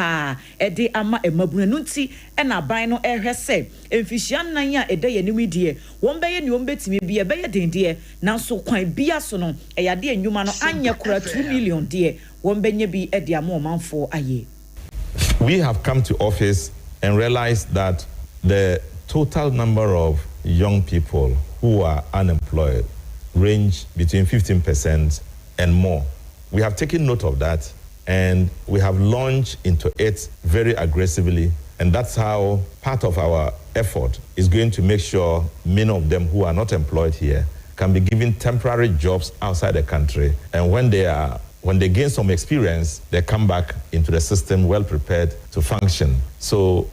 ara de ama mmabunu. Ɛno nti na aban no rehwɛ sɛ mfihyia nnan a ɛda yɛn anim yi deɛ, wɔbɛyɛ nea wɔbɛtumi biara. Ɛbɛyɛ den deɛ, nanso kwan biara so no, ɛyɛ adeɛ a nnwuma no anyɛ koraa 2 million deɛ, wɔbɛnya bi de ama ɔmanfoɔ ayɛ. We have come to office and realized that the total number of young people who are unemployed range between 15% and more. We have taken note of that and we have launched into it very aggressively. And that's how part of our effort is going to make sure many of them who are not employed here can be given temporary jobs outside the country. And when they gain some experience, they come back into the system well prepared to function. So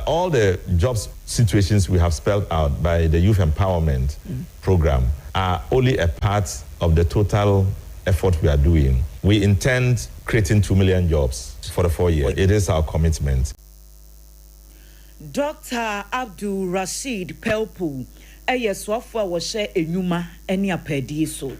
all the jobs situations we have spelled out by the youth empowerment program are only a part of the total effort we are doing. We intend creating 2 million jobs for the 4 years. It is our commitment. Dr. Abdul Rashid Pelpuo ɛyɛ soafoɔ a wɔhyɛ enwuma ne apaadie so.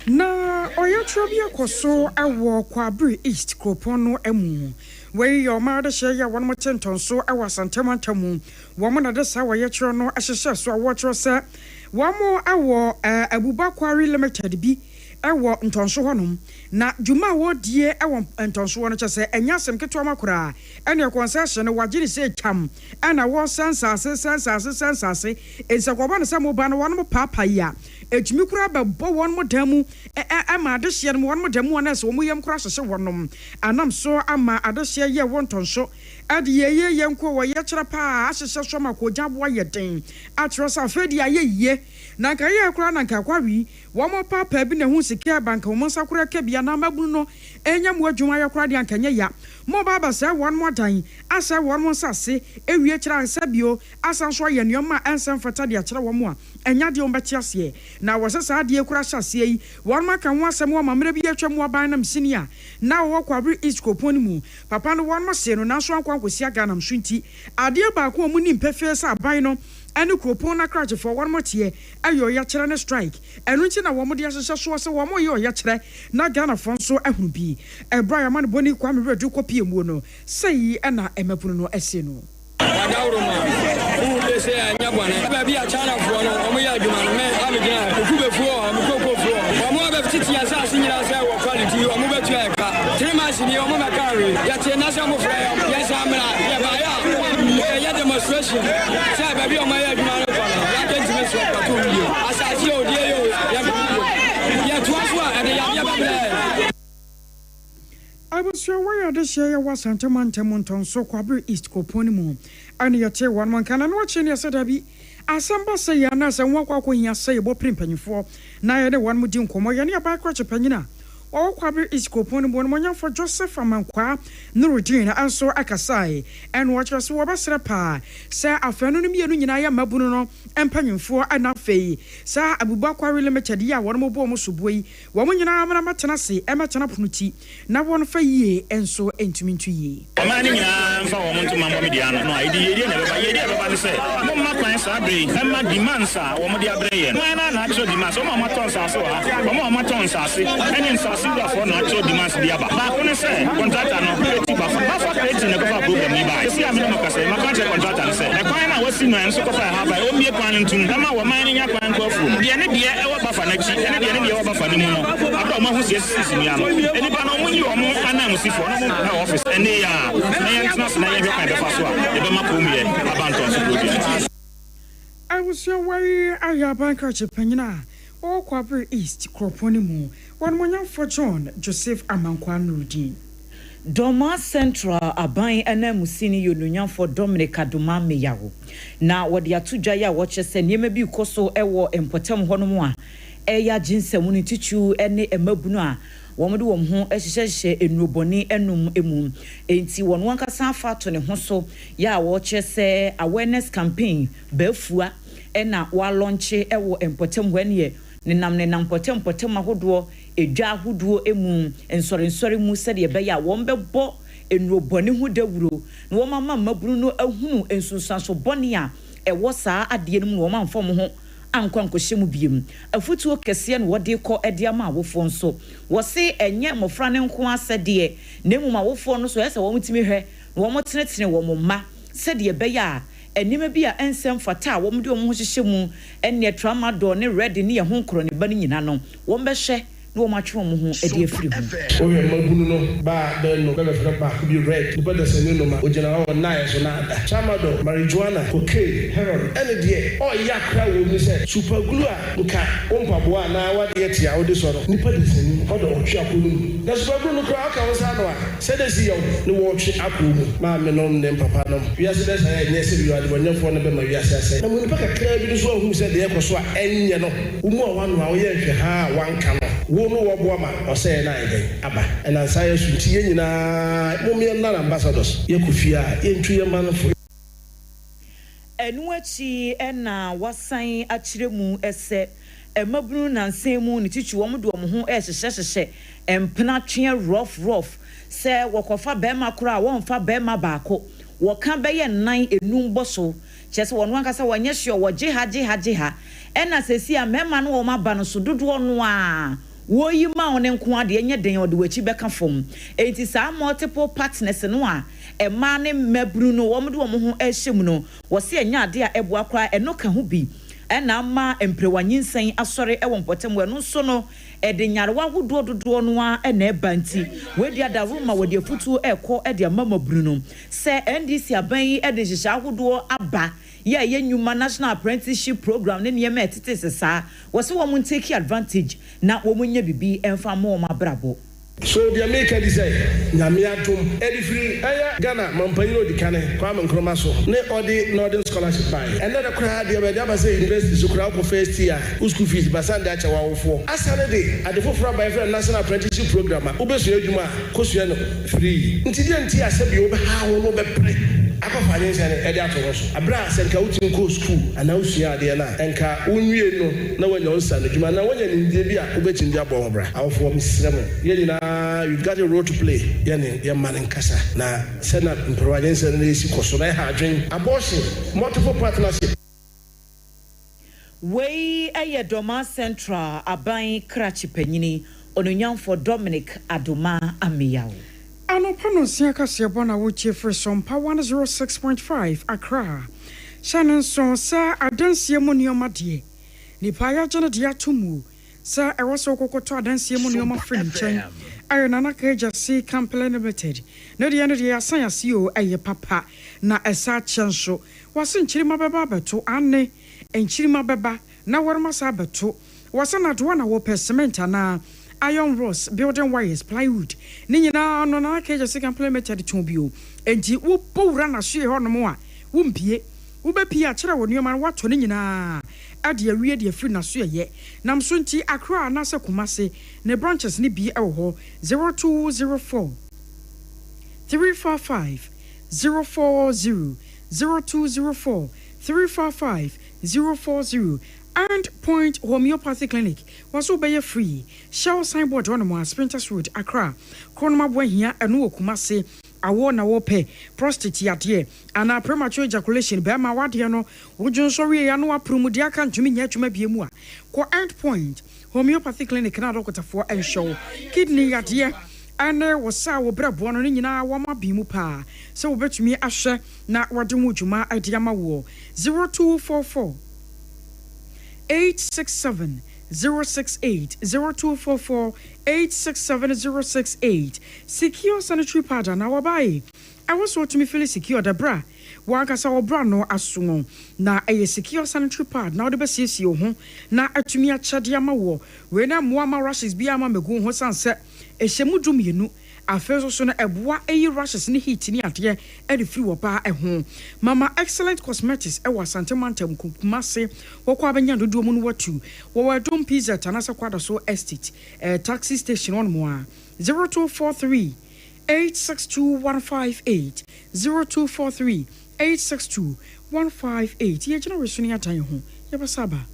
Na ɔyɛtwerɛ bi akɔ so wɔ Kwabre East kuropɔn no mu. Wei yɛ ɔman adehyɛ yi a wɔn te ntɔnso wɔ Asantemantam mu. Wɔn na de saa wɔyɛtwerɛ no hyehyɛ so a wɔkyerɛ sɛ wɔn wɔ Abuba Quarry Limited bi wɔ ntɔnso hɔnom, na dwuma a wɔredie wɔ ntɔnso hɔ no kyɛ sɛ ɛnyɛ asɛm ketewa ma koraa. Ɛne concession no wagye ne sɛ kyam ɛna wɔsɛ nsase sɛ nsase sɛ nsase nsɛkɔba no sɛ moba no wɔn mo paapa yi a ɛtumi koraa bɛbɔ wɔn mo dan mu ɛma adehyeɛ no wɔn mo dan mu wɔn ɛsɛ wɔn yam koraa hyehyɛ wɔnom anam so ama adehyeɛ yɛ wɔ ntɔnso ɛde yɛyɛ yɛn nko wɔ yɛkyerɛ paa ahyehyɛ so ama kɔgya aboa yɛ den akyerɛ sɛ afei deɛ ayɛ yie na nka yɛ koraa na nka akwawi wɔn mo paapa bi na ɛho sika ɛba nka wɔn nsa koraa ka bi anaa mabunu no ɛnya mu adwuma yɛ koraa deɛ anka nyɛ ya mo ba abɛsɛe wɔn mo adan asɛe wɔn mo nsase ewie kyerɛ ansa bio asan so ayɛ nneɛma a ɛnsɛ mfata de akyerɛ wɔn a ɛnya deɛ wɔn bɛte aseɛ. Na wɔsɛ saa adeɛ kora hyɛ aseɛ yi, wɔn aka ho asɛm wɔ amammerɛ bi atwa mu aban nam sini a na wɔwɔ Kwabre East kuropɔn no mu papa no wɔn mo see no, nanso ankɔ ankɔsi aganam so. Nti adeɛ baako a wɔn nim pɛfɛɛ sɛ aban no ɛne kuropɔn no akrakyefoɔ wɔn mo teɛ ɛyɛ ɔyɛkyerɛ ne strike. Ɛno nti na wɔn de ahyehyɛ soɔ sɛ wɔn yɛ ɔyɛkyerɛ na Ghanafoɔ nso ahunu bi. Ɛberɛ a yɛama no bɔne Kwame Werɛdu kɔpie muo no sɛyi ɛna ɛmabunu no ɛse no. Wadaworo ma wohu de sɛ ɛnyɛ bɔne. Baabi a Chinafoɔ no ɔmo yɛ adwuma no, me a megyina okubefoɔ, ɔmo kokofoɔ, ɔmo abɛtete asase nyinaa sɛ wɔ quality, ɔmo bɛtua ɛka. 3 months ni ɔmo bɛka awe yɛte na sɛ mofrɛ yɛ yɛsa mmra. Yɛbaeɛ a yɛyɛ demonstration sɛ baabi a ɔmo ayɛ adwuma no kɔ no yɛagye ntumi so kɔto bio asase yɛ odie yɛ o yɛbɛ yɛtoa so a ɛde yadeɛ bɛbrɛ. Abusua, wɔyɛ adehyeɛ yɛ wɔ Asantemantam ntɔnso Kwabre East kuropɔn no mu ɛne yɛte wɔn mo nka na no akyi ne ɛsɛ dabi asɛm ba sɛ yɛ anaasɛ ho akɔ akɔhia sɛ yɛbɔ pere mpanyimfoɔ na yɛne wɔn mo di nkɔmmɔ. Yɛne aban krakye panyin a wɔwɔ Kwabre East kuropɔn no mu, ɔnumonyamfo Joseph Amankwaa Nurudin nso akasae. Ɛno ɔkyerɛ sɛ wɔbɛsrɛ paa sɛ afɛno no mmienu nyinaa yɛ mmabunu no mpanyimfoɔ, ɛna afei saa Abuba Quarry Limited yi a wɔn mo bɔ wɔn soboɔ yi, wɔn nyinaa mena mɛtena ase ɛmɛtena pono ti na wɔn fa yie nso ntumi nto yie. Ɔman no nyinaa mfa wɔn ntoma mmɔ me dua no a ɛdi yiedie na ɛbɛba. Yiedie a ɛbɛba ne sɛ momma kwan saa bere yi ɛma demands a wɔde abrɛ yɛn. Hwan na akyerɛ demands? Wɔn a wɔatɔ nsase wɔ ha, wɔn a wɔatɔn nsase ɛne nsase wurafoɔ na akyerɛ demands bi aba. Baako ne sɛ contractor no create buffer. Buffer creating na ɛkɔfa problem yi baa. Esi a me ne mo kasa yi, maka kyerɛ contractor no sɛ ɛkwan no a wasi no a ɛnso kɔfa ɛha ba, ɔmmie kwan no ntom ɛma wɔman no nya kwan nkɔ afuom. Deɛ ne deɛ ɛwɔ buffer n'akyi ɛne deɛ ne deɛ ɛwɔ buffer no mu no, abere a wɔn aho sie sisi nnua no, nnipa no wɔn yi wɔn ananmusifoɔ na wɔn ɛwɔ office ɛne yɛ a na yɛntena ase na yɛhwɛ kwan bɛfa so a yɛbɛma kurom yɛ aba ntɔnso kuro bi. Abusua, wɔyi ayɛ aban krakye panyin a wɔwɔ Kwabre East kuropɔn no mu, wɔn monyamfo John Joseph Amankwaa Nurudin. Dormaa Central aban ananmusini yɛ Onuonyamfoɔ Dominic Adomah Meyao, na wɔde ato dwa yi a wɔkyerɛ sɛ nneɛma bi rekɔ so wɔ mpɔtam hɔnom a ɛreyɛ agye nsam no titiriw ne mmabunu a wɔde wɔn ho hyehyɛhyehyɛ nnurobɔne nom mu. Enti wɔn ankasa afa ato ne ho so yɛ a wɔkyerɛ sɛ awareness campaign baafua na wɔalɔnkye wɔ mpɔtam hɔ ɛneɛ nenam nenam mpɔtam mpɔtam ahodoɔ edwa ahodoɔ mu, nsɔrensɔre mu sɛdeɛ ɛbɛyɛ a wɔbɛbɔ nnuro bɔne ho dawuro na wɔama mmabunu no ahunu nsunsuanso bɔne a ɛwɔ saa adeɛ no mu na wɔamfa wɔn ho ankɔ ankɔhyɛ mu bio. Afotuo kɛseɛ na wɔde rekɔ de ama awofoɔ nso. Wɔse ɛnyɛ mmɔfra no nko ara asɛdeɛ na mmom awofoɔ no nso ɛsɛ sɛ wɔtumi hwɛ na wɔtenetene wɔn mma sɛdeɛ ɛbɛyɛ a nneɛma bi a ɛnsɛ mfata a wɔde wɔn ho hyehyɛ mu ɛnneɛ tramadol ne red ne ɛho nkorɔneba no nyina no wɔbɛhwɛ na wɔatwe wɔn ho de afiri ho. Wohwɛ mmabunu no ba a bɛ no bɛbɛfrɛ baako bi red, nipa dasani no ma ogyina hɔ wɔ nnaeɛ so na ada. Tramadol, marijuana, cocaine, heroin ɛne deɛ ɔya koraa wɔ mu ne sɛ super glue a nka wo mpaboa anaa w'adeɛ te a wode sɔ no, nipa dasani ɔdɔ ɔtwe akɔ no mu. Na super glue no koraa ɔka wo nsa ano a sɛdeɛ ɛsi yɛ wo ne wɔɔtwe akɔ wo mu. Maame nom ne mpapa nom, wiase bɛsaeɛ a ɛnyɛ sɛ adebɔnyɛfoɔ no bɛma wiase asɛe. Na mo nipa kakraa bi no nso ahunu sɛ deɛ ɛkɔ so a ɛnyɛ no. Wo mu a woano a woyɛ nhwɛhaa a woanka no, wo no wɔboa ma ɔsɛeɛ no ayɛ dɛn aba? Ɛnam saa yɛ so nti yɛn nyinaa mom yɛn nnan ambassadors, yɛkɔ fie a yɛntu yɛn mma no fo. Ɛno akyi na wɔasan akyerɛ mu sɛ mmabunu nnansa yi mu ne titiriw wɔn de wɔn ho rehyehyɛhyehyɛ mpena tweɛ rough rough sɛ wɔkɔfa barima koraa a wɔmfa barima baako, wɔka bɛyɛ nnan nnum bɔ so. Kyerɛ sɛ wɔn ankasa wɔnyɛ sure, wɔgye ha gye ha gye ha. Ɛna seesei a mmarima no wɔn aba no so dodoɔ no ara wɔreyi ma wo no nko ara deɛ ɛnyɛ den ɔde w'akyi bɛka fam. Enti saa multiple partners no a mmaa ne mmabunu no wɔde wɔn ho rehyɛ mu no wɔse ɛnyɛ adeɛ a ɛboa koraa, ɛno ka ho bi na ama mperewa nyinsɛn asɔre wɔ mpɔtam hɔ. Ɛno nso no ɛde nyarewa ahodoɔ dodoɔ no ara na ɛba nti wei deɛ adaworo ma wɔde afutuo rekɔ de ama mmabunu no. Sɛ NDC aban yi de nhyehyɛe ahodoɔ aba yɛ a ɛyɛ nnwuma, National Apprenticeship Programme ne nneɛma a ɛtete se saa, wɔse wɔn ntake advantage na wɔn nyɛ biribi mfa mmɔ wɔn abrabɔ. So deɛ meka di sɛ Nyame adom ɛde firi ɛyɛ Ghana mampanyin a odikane Kwame Nkrumah so ne ɔde Northern scholarship baeɛ. Ɛnnɛ no koraa deɛ bɛde aba sɛ university so koraa wokɔ first year a wo school fees basan de akyɛ w'awofoɔ. Asane de ade foforɔ aba yɛfrɛ no National Apprenticeship Programme a wobɛsua adwuma a kosua no free. Nti deɛn nti a sɛbi wobɛhaw wo na wobɛpere akɔfa anyinsɛn no de ato ho so aberɛ a sɛ nka wotumi kɔɔ sukuu anaa wosuaa adeɛ no a nka wonwiee no na woanya wo nsa ano adwuma anaa woanya nimdeɛ bi a wobɛtumi de abɔ wo ho bra. Awofoɔ mesrɛ mo yɛn nyinaa we've got a role to play yɛne yɛn mma no nkasa na sɛ na mperewa anyinsɛn no resi kɔ so na ɛha adwen, abortion, multiple partnership. Wei yɛ Dormaa Central aban krakye panyini, Onuonyamfoɔ Dominic Adomah Ameyaw. Anɔpa nonsia kaseɛbɔ na wotie firi Sompa 106.5 Accra. Hyɛ no nso sɛ adansie mu nneɛma deɛ, nipa yɛagye no deɛ ato mu sɛ ɛwɔ sɛ wokɔkɔtɔ adansie mu nneɛma firi ne nkyɛn. Ɛyɛ Nana Kajasi Company Limited ne deɛ no deɛ yɛasan ase o, ɛyɛ papa na ɛsa kyɛ nso. Wɔse nkyirimma bɛba abɛto, aane, nkyirimma bɛba na wɔrema saa abɛto. Wɔse nnadewa na wɔpɛ, cement anaa iron rods, building wires, plywood, ne nyinaa no Nana Kajasi Company Limited tɔn bi o. Enti wobɔ wura n'asoɛe hɔnom a, wompue. Wobɛpue akyerɛ wo nneɛma no, woatɔ ne nyinaa de awie de afiri n'asoɛeɛ. Nam so nti Accra anaasɛ Kumasi, ne branches no bi wɔ hɔ, 0204 355 040 0204 355 040 End Point Homeopathy Clinic wɔ so wobɛyɛ free Shell signboard hɔ nom a Spintex Road Accra Kronom aboa hia ɛno wɔ Kumasi Awoɔ na wopɛ prostate yadeɛ anaa premature ejaculation bɛɛma wadeɛ no wo dwonsɔ wie a na waporo mu deɛ aka ntumi nyɛ adwuma biemu a kɔ End Point Homeopathy Clinic na adɔkotafoɔ nhwɛ wo kidney yadeɛ ne wo sa a wo brɛboɔ no ne nyinaa wɔn aben mu paa sɛ wɔbɛtumi ahwɛ na wɔde ho dwuma de ama woɔ. 0244 867 068 0244 867 068 Secure sanitary pad anaa wɔbae ɛwɔ sɛ wotumi fili secure da berɛ a w'ankasa wo bra no aso no na ɛyɛ secure sanitary pad na wode bɛsiesie wo ho na atumi akyɛ de ama woɔ. Wei na mmoa ma rashes biara mma mmɛgu wo ho sane sɛ ɛhyɛ mu du mmienu. Afei nso so no ɛboa yi rashes ne heat ne adeɛ de firi ɔbaa ho. Mama Excellent Cosmetics wɔ Asante Mantam, Kumasi. Wɔkɔ a bɛnya dodoɔ mu no watu. Wɔwɔ Adum PZ anaasɛ Kwadaso Estate, taxi station hɔnom a. 0243 862 158, 0243 862 158. Yɛgyina wei so ne yɛadan yɛn ho. Yɛbɛsa aba.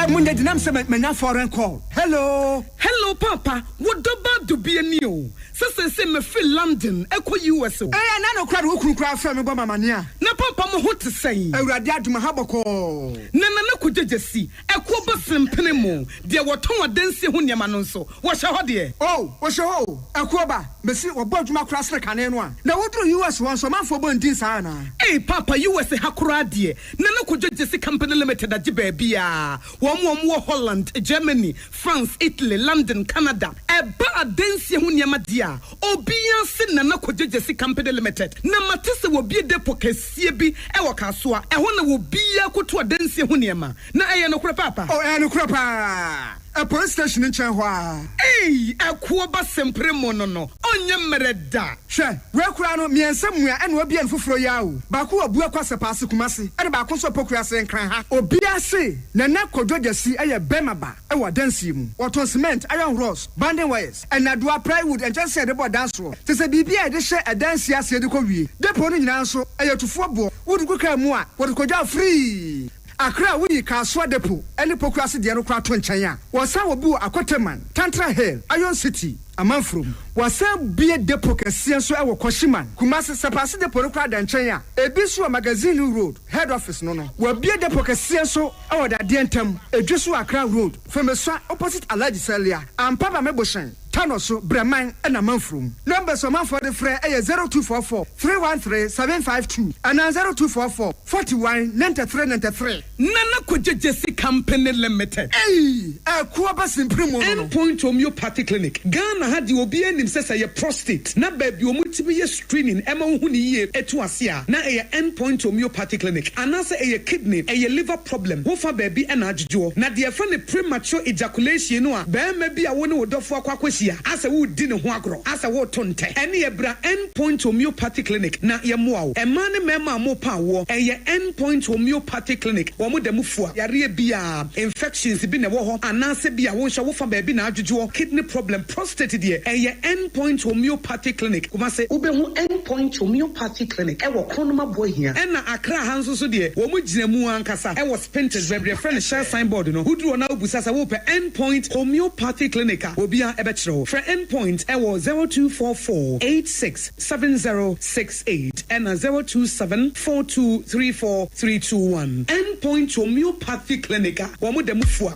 Munya gyinam sɛ manya foreign call. Hello. Hello paapa, wo dɔ ba dubia ni o. Sɛ seesei mefiri London kɔ US o. Ɛɛ ɛna no koraa de wo kunu koraa frɛ me bɔ me amaneɛ a. Na paapa mo ho te sɛn? Awurade adom aha bɔkɔɔ. Na Nana Kogyegyesi, ɛkoɔ ba sempene mo, deɛ wɔtɔn adansie ho nneɛma no nso, wɔhyɛ hɔ deɛ? Oh, wɔhyɛ hɔ o, ɛkoɔ ba, mese wɔbɔ adwuma koraa sene kane no a. Na woduru US hɔ nso ɔmanfoɔ bɔ ndin saa anaa? Ei paapa US ha koraa deɛ, Nana Kogyegyesi Company Limited agye baabiara. Wɔn a wɔwɔ Holland, Germany, France, Italy, London, Canada, ɛba adansie ho nneɛma deɛ a, obiara se Nana Kwadwo Gyasi Company Limited. Na mate sɛ wɔabue depot kɛseɛ bi wɔ Kasoa, ɛhɔ na obiara kɔtu adansie ho nneɛma. Na ɛyɛ nokorɛ paapa? Oh, ɛyɛ nokorɛ paa. Police station no nkyɛn hɔ ara. Ei, ɛkoɔ ba sempere mo no no, ɔnyɛ mmerɛ da. Hwɛ, wei koraa no, mmiɛnsa mua ɛna wabue no foforɔ yi ara o. Baako wɔ Buakwa Sɛpaase Kumasi ɛna baako nso wɔ Pokuase Nkran ha. Obiara se Nana Kojo Gyasi yɛ bɛrima ba wɔ adansie mu. Wɔtɔn cement, iron rods, banding wires, nnadewa, plywood, nkyɛnsee a yɛde bɔ dan soɔ, kyerɛ sɛ biribi a yɛde hyɛ adansie aseɛ de kɔ wie. Depot no nyinaa nso, ɛyɛ tufoɔ boɔ. Wode gu kaa mu a, wɔde kɔgya free. Accra a woyi Kasoa Depot ne Pokuase deɛ no koraa to nkyɛn a, wɔsan wɔ bi wɔ Akoteman, Tantra Hill, Iron City, Amanfurom. Wɔasan bue depot kɛseɛ nso wɔ Kwashiman, Kumasi. Sɛpaase depot no koraa da nkyɛn a, ebi nso wɔ Magazine Road, Head Office no no. Wɔabue depot kɛseɛ nso wɔ Dadeɛ ntam, Edweso Accra Road, Femesua opposite Alhaji Salia, Ampaba Mebohyɛn, Tano so, Brɛman na Amanfurom. Numbers a ɔmanfoɔ de frɛ yɛ 0244 313 752 anaa 0244 41 93 93. Nana Kogye Gyesi Company Limited. Ei! Ɛko aba simpiri mu no no. End Point Homeopathy Clinic, Ghana ha deɛ obiara nim sɛ sɛ ɛyɛ prostate na baabi a wɔtumi yɛ screening ɛma wohu no yie ɛtu ase a na ɛyɛ End Point Homeopathy Clinic anaasɛ ɛyɛ kidney, ɛyɛ liver problem, wofa baabi na adwodwoɔ. Na deɛ yɛfrɛ no premature ejaculation no a barima bi a wo ne wo dɔfoɔ akɔ akɔhyia asɛ woredi ne ho agorɔ, asɛ woreto ntɛ, ɛneɛ bra End Point Homeopathy Clinic na yɛmmoa wo. Mmaa ne mmarima a morepa awoɔ, ɛyɛ End Point Homeopathy Clinic, wɔn da mu fua yareɛ biara, infections bi na ɛwɔ hɔ anaasɛ bi a wo nso wofa baabi na adwodwoɔ, kidney problem, prostate deɛ, ɛyɛ End Point Homeopathy Clinic, Kumasi. Wobɛhu End Point Homeopathy Clinic wɔ Kronom Aboahia. Ɛna Accra ha nso so deɛ, wɔn gyina mu ankasa wɔ Spintex, baabi a yɛfrɛ no Shell sign board no. Woduru hɔ na wobisa sɛ wopɛ End Point Homeopathy Clinic a, obiara bɛkyerɛ wo. Frɛ End Point wɔ 0244 86 7068 ɛna 027 4234 321. End Point Homeopathy Clinic a wɔn da mu fua.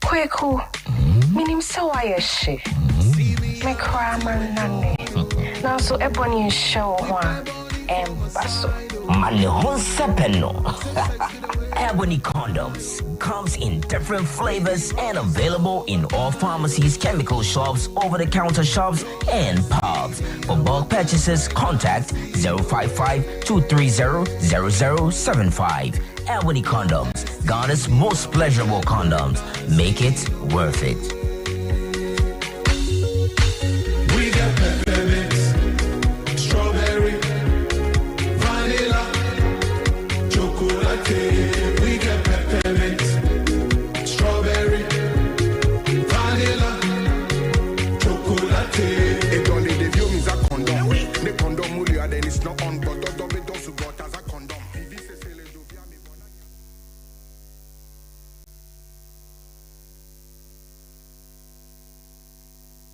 Kweku, menim sɛ woayɛ hye. Me koraa mannane. Nanso ɛbɔne nhyɛ wo ho a, ɛmba so. Ma ne ho nsɛpɛ no. Ebony condoms comes in different flavors and available in all pharmacies, chemical shops, over-the-counter shops, and pubs. For bulk purchases, contact 055 230 0075. Ebony condoms, Ghana's most pleasurable condoms. Make it worth it. We got peppermint, strawberry, vanilla, chocolate. We got peppermint, strawberry, vanilla, chocolate. It only the view means a condom. The condom mulia then it's not on, but the double got as a condom.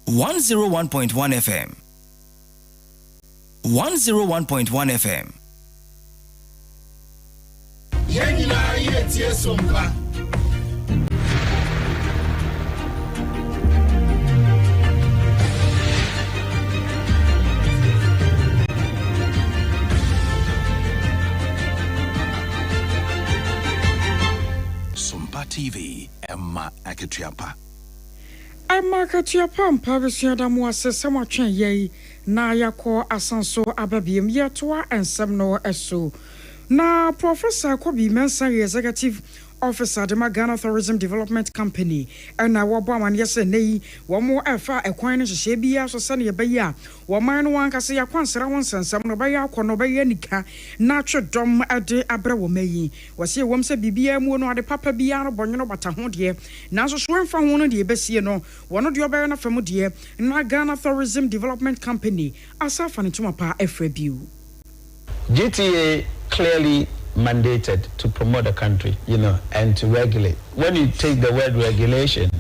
101.1 FM. 101.1 FM. Yɛn nyinaa yɛtie Sompa. Sompa TV, ɛma akatua pa. Ɛma akatua pa ampa abusua da mo ase sɛ moatwɛn yɛn. Na yɛakɔ asan so aba biom. Yɛtoa nsɛm no so. Na Professor Kobby Mensah yɛ Executive Officer de ma Ghana Tourism Development Company na wɔbɔ amaneɛ sɛ nnɛ yi wɔn refa ɛkwan no nhyehyɛɛ biara so sɛdeɛ ɛbɛyɛ a wɔman no ankasa yi akwansra ho nsɛnsɛm no bɛyɛ akɔnnɔ, bɛyɛ anika na atwe dɔm de abrɛ wɔn yi. Wɔse ɛwom sɛ biribiara muo no ade papa biara no bɔnwono bata ho deɛ, nanso so ɛmfa ho no deɛ ɛbɛsie no Wɔn deɛ ɔbɛyɛ no fam deɛ na Ghana Tourism Development Company asa afa ne ntoma pa afira bio. GTA clearly mandated to promote the country, you know, and to regulate. When you take the word regulation,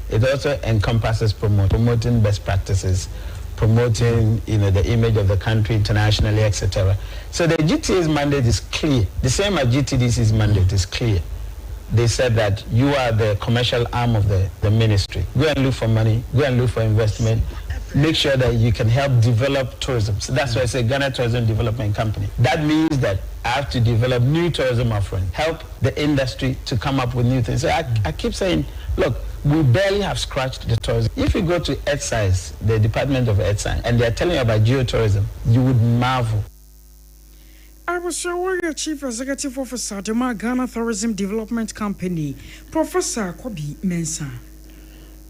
it also encompasses promote, promoting best practices, promoting, you know, the image of the country internationally, etc. So the GTA's mandate is clear. The same as GTDC's mandate is clear. They said that you are the commercial arm of the, the ministry. Go and look for money, go and look for investment, make sure that you can help develop tourism. So that's why I say Ghana Tourism Development Company. That means that I have to develop new tourism offerings, help the industry to come up with new things. So I, I keep saying, look, we barely have scratched the tourism. If you go to Earth Science, the Department of Earth Science, and they are telling you about geotourism, you would marvel. Abusua wɔyɛ Chief Executive Officer de ma Ghana Tourism Development Company, Professor Kobby Mensah.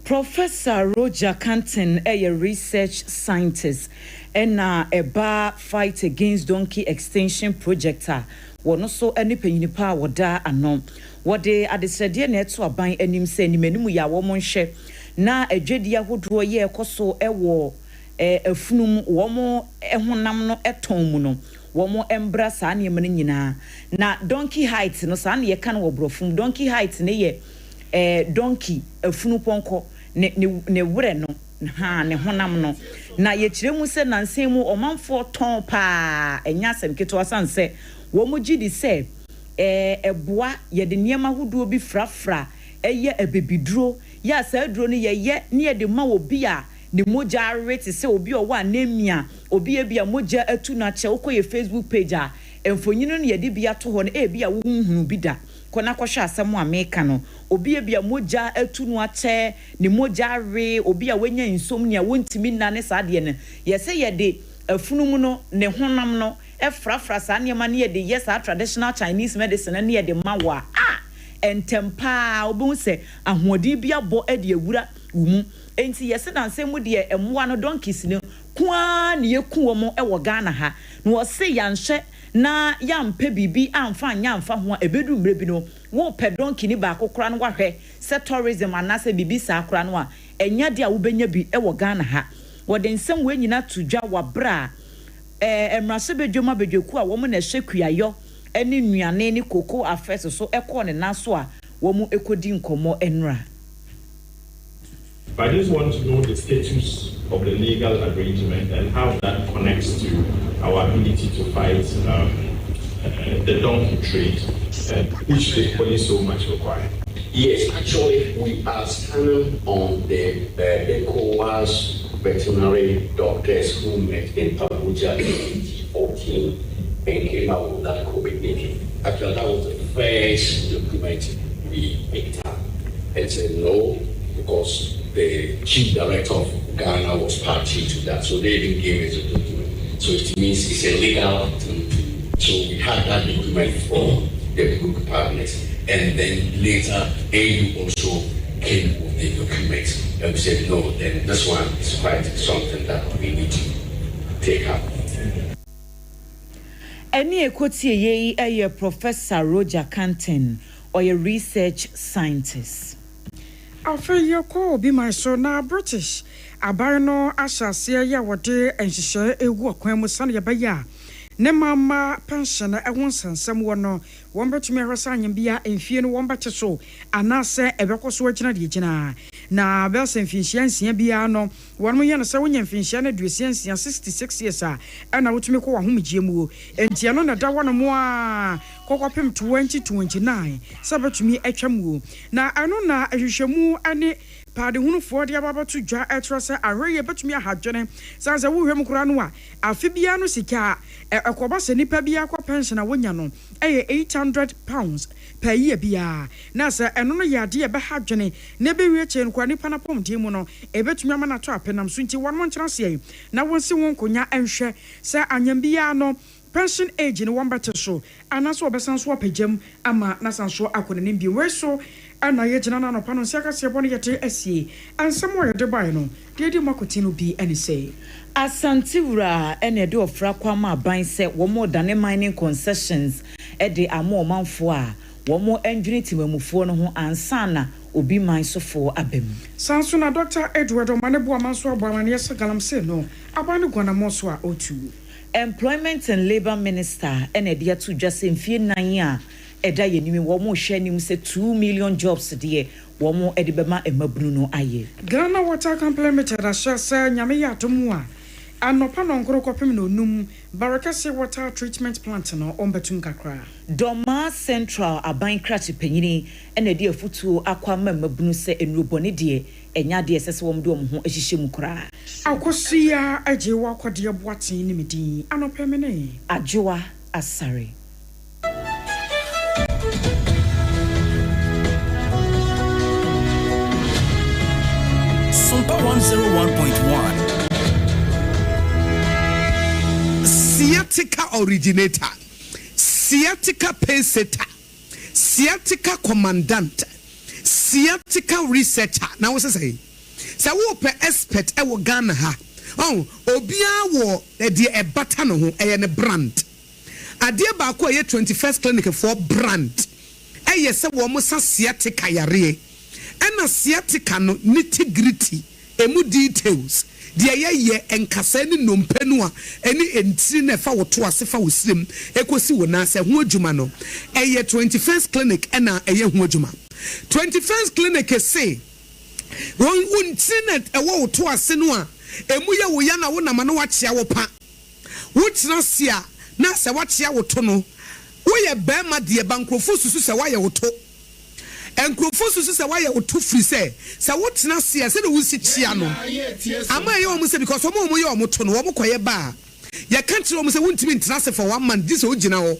Professor Roger Kanton yɛ research scientist ɛna ɛba Fight Against Donkey Extinction Project a wɔno nso ne panyini pa a wɔda ano. Wɔde adesrɛdeɛ na ɛto aban anim sɛ animanim yɛ a wɔn nhwɛ na adwadie ahodoɔ yɛ ɛkɔ so wɔ afunum wɔn honam no tɔn mu no wɔn mbra saa nneɛma no nyinaa. Na donkey hide no, saa na yɛka no wɔ borɔfo mu, donkey hide no yɛ donkey afunu pɔnkɔ ne ne ne werɛ no ha ne honam no. Na yɛkyerɛ mu sɛ nansan mu ɔmanfoɔ tɔn paa, ɛnyɛ asɛm ketewa, san sɛ wɔn gye di sɛ ɛboa yɛde nneɛma ahodoɔ bi frafra ɛyɛ abibiduro yɛ a saa aduro no yɛyɛ ne yɛde ma obi a ne mogya awe te sɛ obi a ɔwɔ anemia, obi ebi a mogya atu no akyɛ. Wokɔ yɛ Facebook page a, mfonyin no yɛde bi ato hɔ no, ebi a wohunu bi da kɔ na kɔhwɛ asɛm a meka no. Obi ebi a mogya atu no akyɛ, ne mogya awe, obi a wanya insomnia, wontumi nna ne saa adeɛ no, yɛsɛ yɛde afunumu no ne honam no ɛfrafra saa nneɛma no yɛde yɛ saa traditional Chinese medicine no yɛde ma wɔ a ntɛm paa wobɛhu sɛ ahoɔden bi abɔ de awura wo mu. Nti yɛsɛ nansɛm mu deɛ mmoa no donkeys no koaa ne yɛku wɔn wɔ Ghana ha na wɔse yɛnhyɛ na yɛampɛ biribi amfa anyɛ amfa ho a, ɛbɛdu mmerɛ bi no wopɛ donkey ne baako koraa no wahwɛ sɛ tourism anaasɛ biribi saa koraa no a, ɛnya deɛ a wobɛnya bi wɔ Ghana ha. Wɔde nsɛm wei nyinaa to dwa wɔ berɛ a mmarahyɛbadwam abadwakuo a wɔn na ɛhyɛ kuayɔ ne nnuane ne koko afɛs so ɛkɔɔ ne nan so a wɔn kɔdi nkɔmmɔ nnura. I just want to know the status of the legal arrangement and how that connects to our ability to fight the donkey trade, which the police so much require. Yes, actually, we are standing on the ECOWAS veterinary doctors who met in Abuja in 2014 and came out with that COVID meeting. Actually, that was the first document we picked up and said no, because the chief director of Ghana was party to that, so they even gave us a document. So it means it's a legal thing. So we had that document from the group partners, and then later AU also came with the document, and we said no, then this one is quite something that we need to take up. Ɛne ekotie yei ɛyɛ Professor Roger Kanton, ɔyɛ research scientist. Afei yɛkɔ obi man so na British aban no ahyɛ aseɛ yɛ a wɔde nhyehyɛe egu ɔkwan mu sane yɛbɛyɛ a ne mama pension ɛho nsɛnsɛm wɔ no wɔn bɛtumi ahwɛ sɛ anyambea mfie no wɔn bɛte so anaasɛ ɛbɛkɔ so agyina deɛ gyina na bɛsɛ mfinhyia 6 biara no wɔn yɛ no sɛ wonya mfinhyia no 66, 66 years a ɛna wotumi kɔ w'ahomegyeɛ mu. Enti ɛno na ɛda hɔ nom a kɔkɔpem 2029 sɛ bɛtumi atwa mu, na ɛno na ahwehwɛmu ne Paadehunufoɔ de aba abɛto dwa kyerɛ sɛ ahwɛyie bɛtumi aha adwene sane sɛ wohwɛ mu koraa no a, afe biara no sika a ɛkɔba sɛ nipa biara kɔ pɛnhyen a wonya no yɛ £800 per year biara na sɛ ɛno no yɛ adeɛ a ɛbɛha adwene na ɛbɛwie akyire no koraa nipa no apɔmuden mu no ɛbɛtumi ama no atɔ apenam so nti wɔnom ntena aseɛ na wɔnsi ho nkonya nhwɛ sɛ anyam biara no pension age no wɔbɛte so anaasɛ wɔbɛsan so apagyam ama no asan so akɔ n'anim bio. Wei so na yɛgyina no anɔpa no nsia kaseɛbɔ no yɛde asie. Nsɛm a yɛde baeɛ no, deɛ ɛdi mu akoten no bi ne sei. Asante wura na ɛde ɔfra kɔ ama aban sɛ wɔredane mining concessions de ama ɔmanfoɔ a wɔn ndwene temamufoɔ no ho ansa na obi man sofoɔ aba mu. Saa nso na Dɔkta Edward Omane Boamah nso abɔ amaneɛ sɛ galamsey no aban no gu anammɔn so a ɔretu. Employment and Labour Minister na ɛde ato dwa sɛ mfie nnan a ɛda yɛn anim yi wɔrehwɛ anim sɛ 2 million jobs deɛ wɔn de bɛma mmabunu no ayɛ. Ghana Water Company Limited ahyɛ sɛ Nyame yɛ adom a, anɔpa nɔnkoro kɔpem nɔnum, Barekɛse Water Treatment Plant no wɔbɛtum kakra. Dormaa Central aban krakye panyini na ɛde afutuo akɔ ama mmabunu sɛ nnurubɔne deɛ ɛnyɛ adeɛ a ɛsɛ sɛ wɔde wɔn ho hyehyɛ mu koraa. Akosua Agyewaa Kɔdeɛ Boateng ne me din, anɔpa me ne. Adwoa Asare. Sompa 101.1. Sciatica originator, sciatica pacesetter, sciatica commandant, sciatica researcher na wo sɛ sɛn? Sɛ wopɛ expert wɔ Ghana ha, ɔn, obiara wɔ deɛ ɛbata ne ho, ɛyɛ ne brand. Adeɛ baako a ɛyɛ 21st Clinic foɔ brand ɛyɛ sɛ wɔn sa sciatica yareɛ. Ɛna sciatica no nitty gritty, ɛmu details, deɛ yɛyɛ, nkasɛɛ ne nnompe no a ɛne ntini no a ɛfa wo to ase fa wo srem ɛkɔsi wo nan ase ho adwuma no, ɛyɛ 21st Clinic ɛna ɛyɛ ho adwuma. 21st Clinic se wɔn wo ntini no a ɛwɔ wo to ase no a ɛmu yɛ wo ya na wonam a na wakyea wo pa. Wotena ase a na sɛ wakyea wo to no, woyɛ barima deɛ ba nkurɔfoɔ susu sɛ woayɛ wo to. Nkurɔfoɔ susu sɛ woayɛ wo to firi sɛ, sɛ wotena ase a sɛdeɛ wosi kyea no ama ɛyɛ wɔn sɛ because wɔn a wɔyɛ wɔn to no wɔn kɔyɛ ba a yɛka kyerɛ wɔn sɛ wontumi ntena ase for one month gye sɛ wogyina hɔ.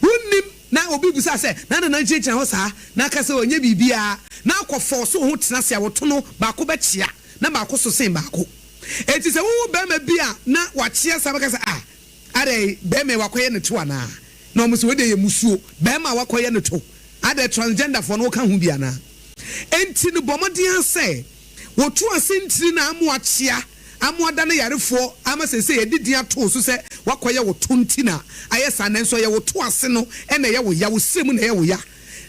Wonnim na obi bisa sɛ na adɛn na wogyinagyina hɔ saa na aka sɛ ɔnyɛ biribiara na akɔ force wo ho tena ase a wo to no baako bɛkyea na baako so sen baako. Enti sɛ wohu barima bi a na wakyea saa bɛka sɛ, Ah, adɛn, barima yi wakɔyɛ ne to anaa? Na wɔn se, Wei deɛ yɛ musuo, barima a wakɔyɛ ne to. Adɛn, transgenderfoɔ no woka ho bi anaa? Enti no bɔ mmɔden ara sɛ woto ase ntini no a ama wakyea, ama wadane yarefoɔ, ama seesei yɛde din ato wo so sɛ wakɔyɛ wo to nti na ayɛ saa, nanso ɛyɛ wo to ase no na ɛyɛ wo ya, wo srɛ mu na ɛyɛ wo ya,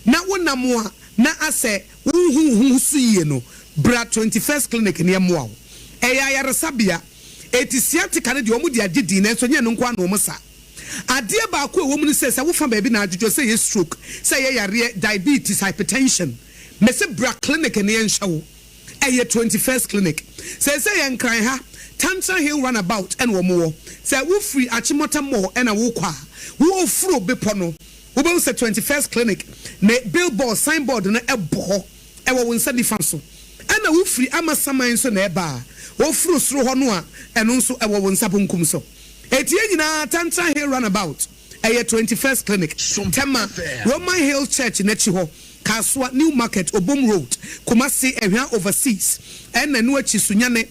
na wonam a na asɛ wonhu wo ho so yie no, bra 21st Clinic na yɛmmoa wo. Ɛyɛ ayaresabea. Enti sciatica no deɛ wɔde agye din nanso ɛnyɛ ɛno nko ara na wɔsa. Adeɛ baako a ɛwɔ mu ne sɛ, sɛ wofa baabi na adwodwo, sɛ ɛyɛ stroke, sɛ ɛyɛ yareɛ, diabetes, hypertension, mese bra clinic na yɛnhwɛ wo. Ɛyɛ 21st Clinic. Seesei yɛ Nkran ha, Tantra Hill Runabout na wɔwɔ. Sɛ wofiri Achimota Mall na worekɔ a, woreforo bepɔ no, wobɛhu sɛ 21st Clinic ne billboard, signboard no bɔ hɔ. Ɛwɔ wo nsa nifa so. Ɛna wo firi Amasaman nso na ɛba a, wo foro soro hɔ no a, ɛno nso ɛwɔ wo nsa bonkum so. Enti yɛn nyinaa Tantra Hill Runabout, ɛyɛ 21st Clinic, Tema, Roman Hill Church no akyi hɔ, Kasoa, New Market, Obom Road, Kumasi, Ɛhwa Overseas, ɛna ɛno akyi Sunyani,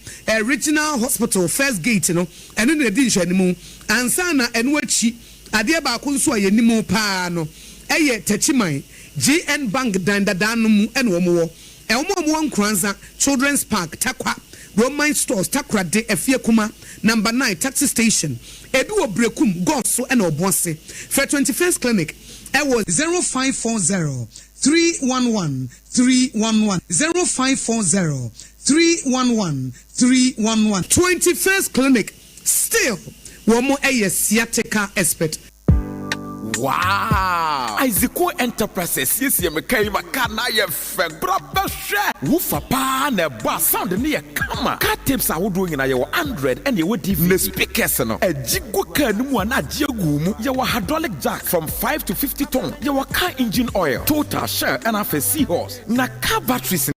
Regional Hospital First Gate no, ɛno na ɛdi nhwɛanimu. Ansa na ɛno akyi, adeɛ baako nso a yɛnim pa ara no, ɛyɛ Techiman, GN Bank dan dadaa no mu na wɔn wɔ. Wɔn a wɔwɔ Nkoranza, Children's Park, Tarkwa, Roman Stores, Takoradi, Afiekuma, Number 9, Taxi Station. Ebi wɔ Berekum, Goso ɛna Obuasi. Frɛ 21st Clinic ɛwɔ. 0540 311 311 0540 311 311. 21st Clinic still wɔn yɛ sciatica expert. Wow! Isaac Enterprises siesie me kaa yi ma kaa na ayɛ fɛ. Bra bɛhwɛ! Woofer paa na ɛbɔ a sound ne yɛ kama. Car tapes ahodoɔ nyinaa yɛwɔ Android ɛna yɛwɔ DVD. Ne speakers no agyi gu kaa no mu a na agye agu mu. Yɛwɔ hydraulic jack from 5 to 50 ton. Yɛwɔ car engine oil, Total, Shell ɛna afei Seahorse. Na car batteries.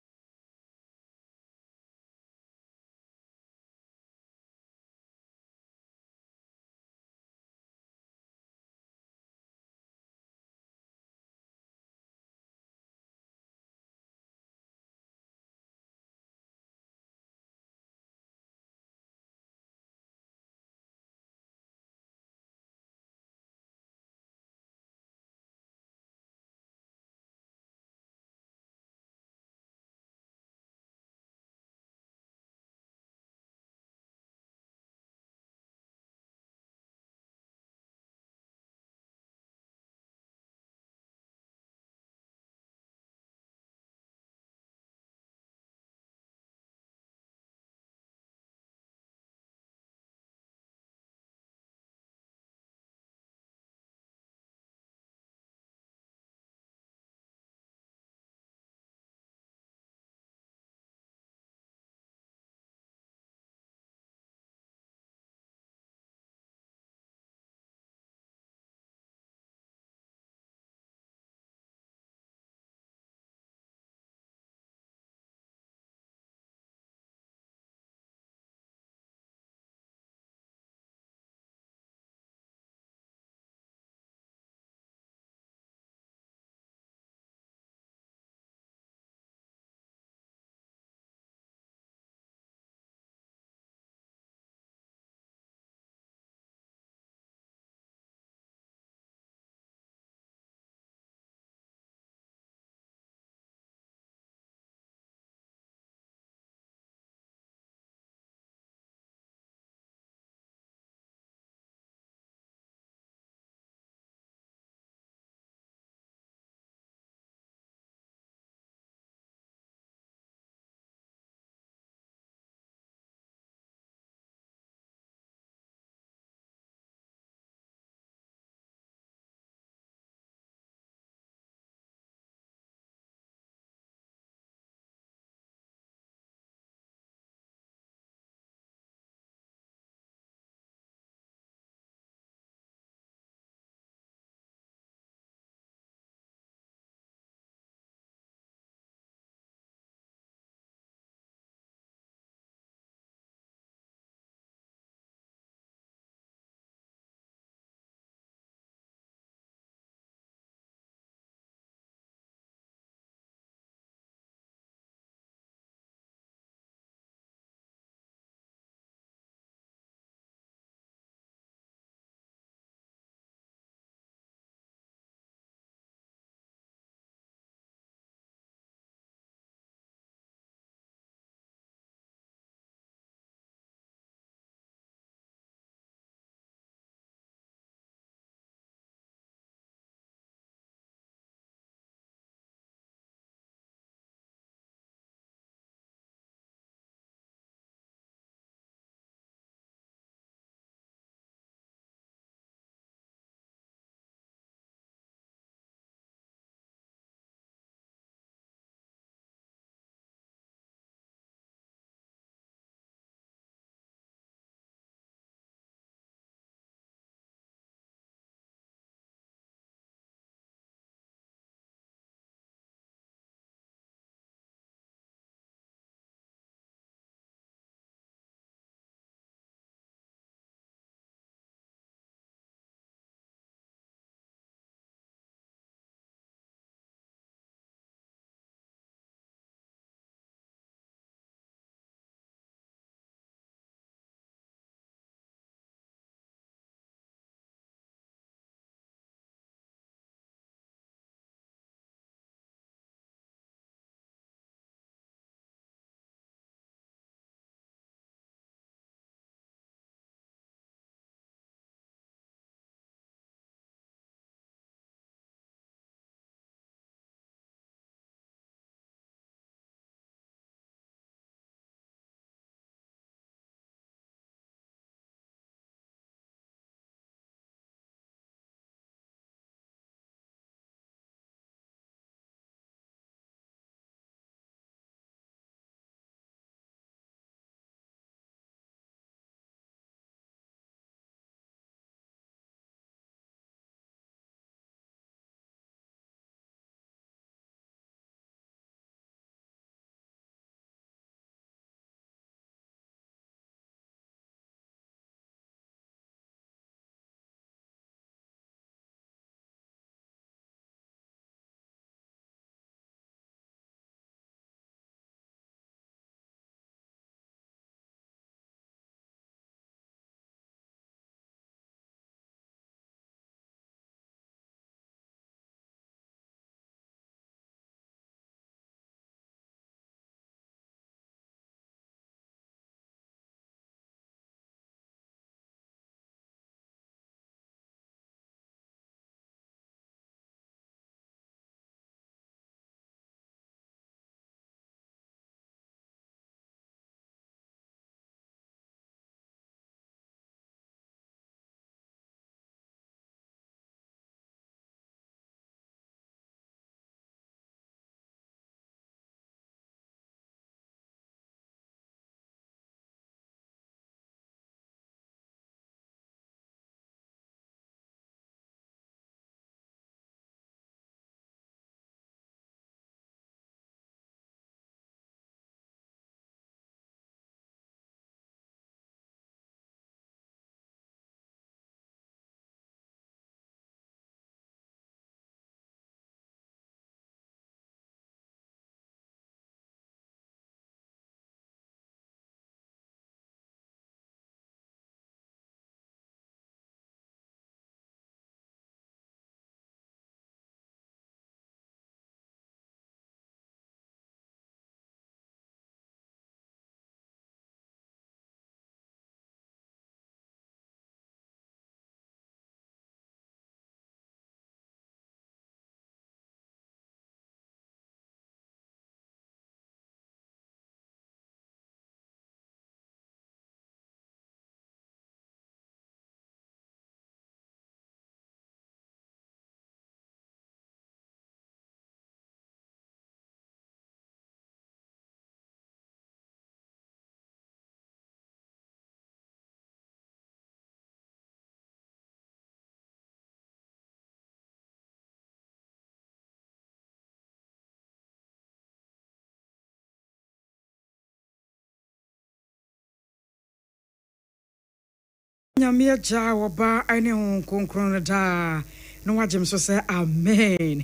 Nyame Agya, Ɔba, ne Honhom Kronkron no daa na wagye me so sɛ amen.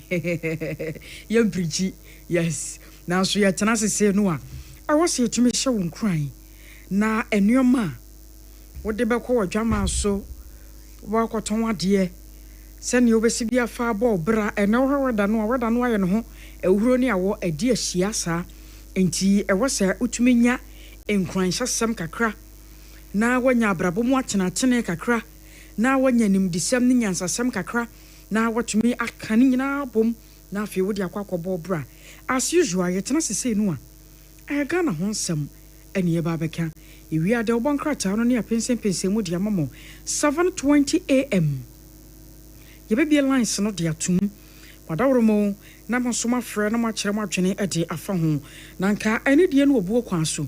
Yɛn preachi, yes. Nanso yɛtena ase sei no a, ɛwɔ sɛ yɛtumi hyɛ wo nkuran na nneɛma a wode bɛkɔ w'adwaman so, woakɔtɔn adeɛ, sɛnea wobɛsi bi afa abɔ wo bra. Ɛnnɛ wohwɛ wɛda no a, wɛda no ayɛ ne ho ahuro ne awɔ adi ahyia saa. Enti ɛwɔ sɛ wotumi nya nkuranhyɛsɛm kakra na woanya abrabɔ mu atenatene kakra, na woanya animdesɛm ne nyansasɛm kakra, na woatumi aka ne nyinaa abom, na afei wode akɔ akɔbɔ wo bra. As usual, yɛtena ase sei no a, ɛyɛ Ghana ho nsɛm na yɛba abɛka. Yɛwie a, dawubɔ nkrataa no ne apɛnsɛmpɛnsɛn mu de ama mo 7:20 AM. Yɛbɛbue lines no de atom. Mo adaworo mo, na mo nso moafrɛ na moakyerɛ mo adwene de afa ho. Na anka anidie ne obuo kwan so.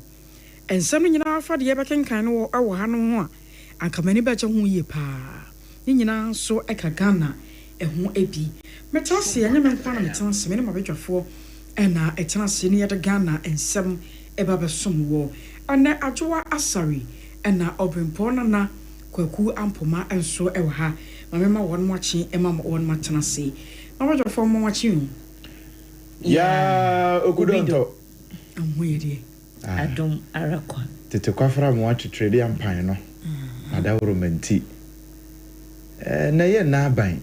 Nsɛm no nyinaa fa deɛ yɛbɛkenkan no wɔ wɔ ha no ho a, anka m'ani bɛgye ho yie pa ara. Ne nyinaa nso ka Ghana ho bi. Mete ase, ɛnyɛ me nko ara na metena ase, me ne m'abadwafoɔ na ɛtena ase na yɛde Ghana nsɛm ba bɛsom woɔ. Ɛnnɛ Adwoa Asare na Ɔberempɔn Nana Kwaku Ampoma nso wɔ ha. Ma memma wɔn akye ma wɔn atena ase. M'abadwafoɔ momma wɔakye o. Yaa Okudɔntɔ. Ahu yɛ deɛ. Adom ara kwa. Tete kwafra mo atwetwere ampan no adaworoma nti eh, na ɛyɛ nna aban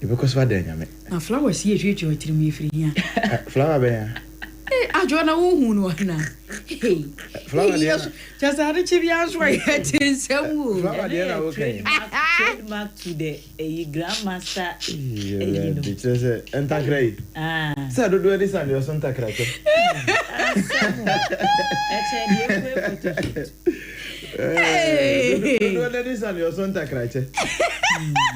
yɛbɛkɔ so ada anyame. Na flowers yi etuatua wo tirim yi firi hia? Flower bɛn a? Eh, Adwoa na wonhuu no ana? Hey. Flower deɛ na. Kyɛ sɛ ade kye biara nso a yɛte nsɛm o. Flower deɛ na woka yi. Trademark to the Eyi grandmaster eyi no. Eii kyerɛ sɛ ntakra yi. Sɛ dodoɔ ani sa deɛ ɔso ntakra kyɛ. Asɛm o. Ɛkyɛn deɛ ekue photoshoot. Dodoɔ n'ani sa deɛ ɔso ntakra kyɛ.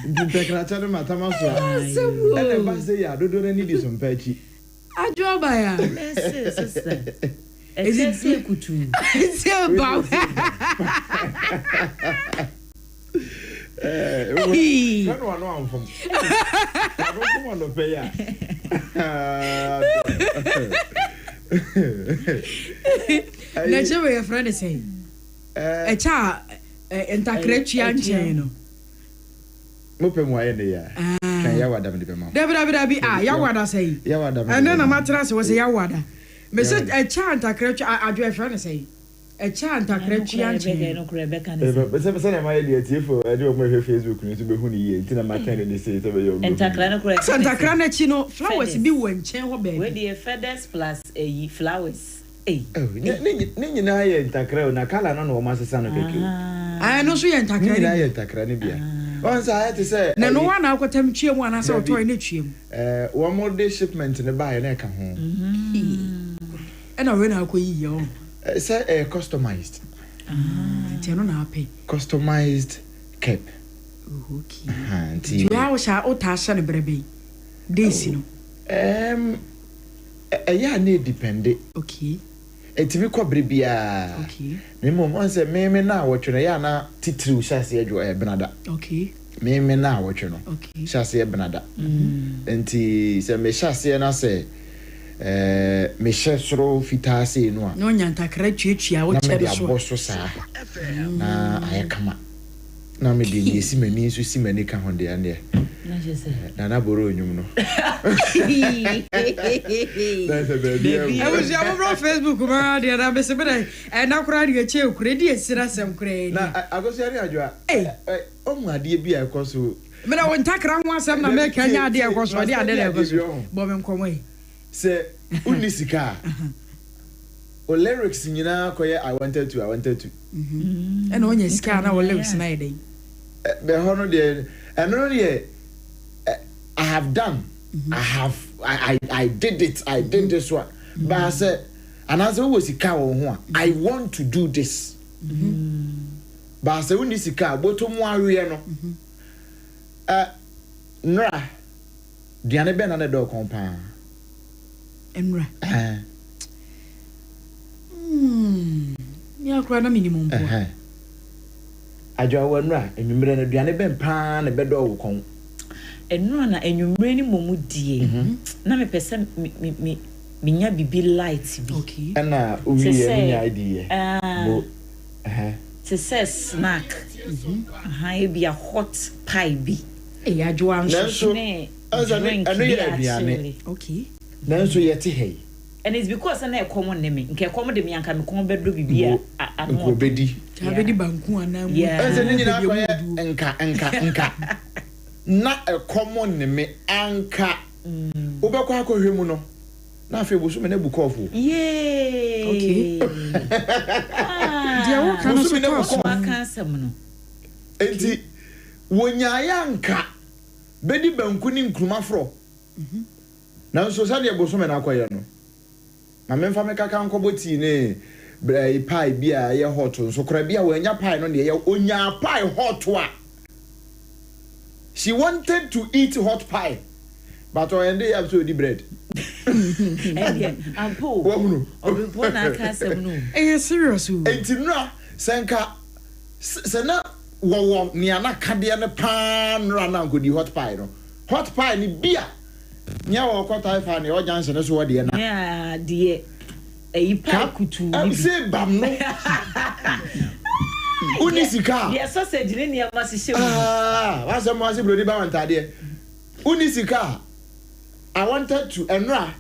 Nti ntakra kyɛ no matam asoa. Ɛna ɛba sɛ yi a dodoɔ n'ani di so mpa akyi. Adwo aba ya. Mese sister. Ɛkyɛ sɛ kutuu. Sɛ ba. Hwɛ no ano amfom. Wabɛfom anɔpa yi a. Na kyɛ wei yɛfrɛ ne sɛn? Ɛkyɛ a ntakra tua nkyɛn no. Mopɛ mu ayɛ ne yɛ a. Twɛn Yawada mede bɛma wo. Dabi dabi dabi ah Yawada sɛn? Yawada mede bɛma wo. Ɛnɛ na matena ase wɔ sɛ Yawada. Mese ɛkyɛ a ntakra tua adwo yɛfrɛ ne sɛn? Ɛkyɛ a ntakra tua nkyɛn no. Sɛnea mayɛ deɛ atiefo ne wɔn a ɛhwɛ Facebook no nso bɛhu no yie nti na matɛn no ne sei sɛ ɛbɛyɛ wɔn bɛhu no yie. Sɛ ntakra no akyi no flowers bi wɔ nkyɛn hɔ baabi. Wei deɛ feathers plus ayi flowers ei. Ne nyinaa yɛ ntakra o na colour no na wɔn asesa no kɛkɛ o. Ɛno nso yɛ ntakra no bi. Ne nyinaa yɛ ntakra no bi a. Wɔn sɛ ayɛ te sɛ. Na ɛno woa na wokɔtam tua mu anaasɛ wotɔe na etua mu? Wɔn de shipment no baeɛ na ɛka ho. Ɛna wei na akɔ yi yɛ ɔn. Sɛ ɛyɛ customized. Ah nti ɛno na apɛ. Customized cap. Oh okay. Aha nti. Nti wei a wohyɛ a wotaa hyɛ no berɛ bɛn? Days no. Ɛɛm ɛyɛ a na ɛdipɛnde. Okay. Ɛtumi kɔ bere biara. Okay. Na mmom ɔn sɛ me me naawɔtwe no ɛyɛ a na titiriw hyɛ aseɛ dwo ɛyɛ benada. Okay. Me me naawɔtwe no hyɛ aseɛ benada. Nti sɛ mehyɛ aseɛ na sɛ mehyɛ soro fitaa sei no a. Na ɔnya ntakra tuatua wo Na kyɛ mede no so a. abɔ so saa na ayɛ kama. Na mede deɛ ɛsi m'ani nso si m'ani ka ho deɛ ɛndeɛ. Na kyerɛ sɛ. Nana Boro nnwom no. Na sɛ baabi awu. Abusua mommra Facebook ma deɛ na mese me dɛ ɛna koraa deɛ ɛkyɛ kura ɛdi ɛsira asɛm koraa ni. Na Akosua ne Adwoa, ɔhu adeɛ bi a ɛkɔ so. Me na wo ntakra ho asɛm na meka nyɛ adeɛ a ɛkɔ so ɛde adeɛ na ɛkɔ so bɔ me nkɔmmɔ yi. Sɛ wonni sika a, wo lyrics nyinaa kɔyɛ I wanted to, I wanted to. Ɛna wonya sika a na wo lyrics no ayɛ dɛn? Ɛhɔ no deɛ, ɛno no deɛ I have done, I have, I, I, I did it, I did this one. Baa sɛ, anaasɛ wowɔ sika wɔ wo ho a, I want to do this. Baa sɛ wonni sika a, bɔtɔ mu aweɛ no, ɛ, nnora, duane bɛn na na ɛdɔ wo kɔn paa? Nnora? Ɛɛ. Hmm, me ara koraa na mennim mpo a. Adwoa, wɔ nnora, anwummerɛ no, aduane bɛn paa na ɛbɛdɔ wo kɔn? Nnora na anwummerɛ no mmom deɛ, na mepɛ sɛ me, me, me, menya biribi light bi. Ɛna Te wowieɛ sɛ, no nyae diiɛ? ah. Bo, ɛhɛ. Te sɛ snack. Aha, ebia hot pie bi. Ɛyɛ adwoa nso. Nanso, Ne ɛsɛ ne drink ɛno bi yɛ a aduane. akyele. Okay. Nanso yɛte ha yi. And it's because sɛ na ɛkɔm nne me. Nka ɛkɔm de me a, nka me kɔn bɛdɔ biribi a Mpo, ano nka ɔden. obedi. Nka abɛdi banku anaa mu. Yeah. Ɛsɛ ne nyinaa Baabi a mu kɔyɛ oduo. nka nka nka. Na ɛkɔm nne me anka. Wobɛkɔ akɔhwɛ mu no, na afei bosome no abu kɔɔfo. Yay! Okay. Deɛ woka no so Bosome no tɔ abu aso. kɔɔfo. Waka asɛm no. Enti wɔnyaeɛ anka bɛdi banku ne nkruma forɔ. Nanso sɛdeɛ bosome no akɔyɛ no, ma memfa me kaka nkɔbɔ tii ne brɛ pie bi a ɛyɛ hot nso koraa bi a wɔanya pie no deɛ ɛyɛ onyaa pie hot a she wanted to eat hot pie but ɔyɛnde yɛ sɛ ɔdi bread. Ɛdeɛ, ampa o. Wahunu. Ɔbɛnpɔ na aka asɛm no o. Ɛyɛ serious o. Enti nnora sɛ nka sɛ na wɔwɔ nea na kadeɛ no paa nnora na nkɔdi hot pie no hot pie no bi a nea wɔkɔ taifa nea ɔgya nhyɛ ne so wɔ deɛ na Nea deɛ ɛyi pie kutuu ni bi. Sɛ bam no wonni sika a Deɛ sausage ne nneɛma hyehyɛ mu. Ah, wasɛm mo ase buroni ba wɔ ntaadeɛ wonni sika a I wanted to ɛnora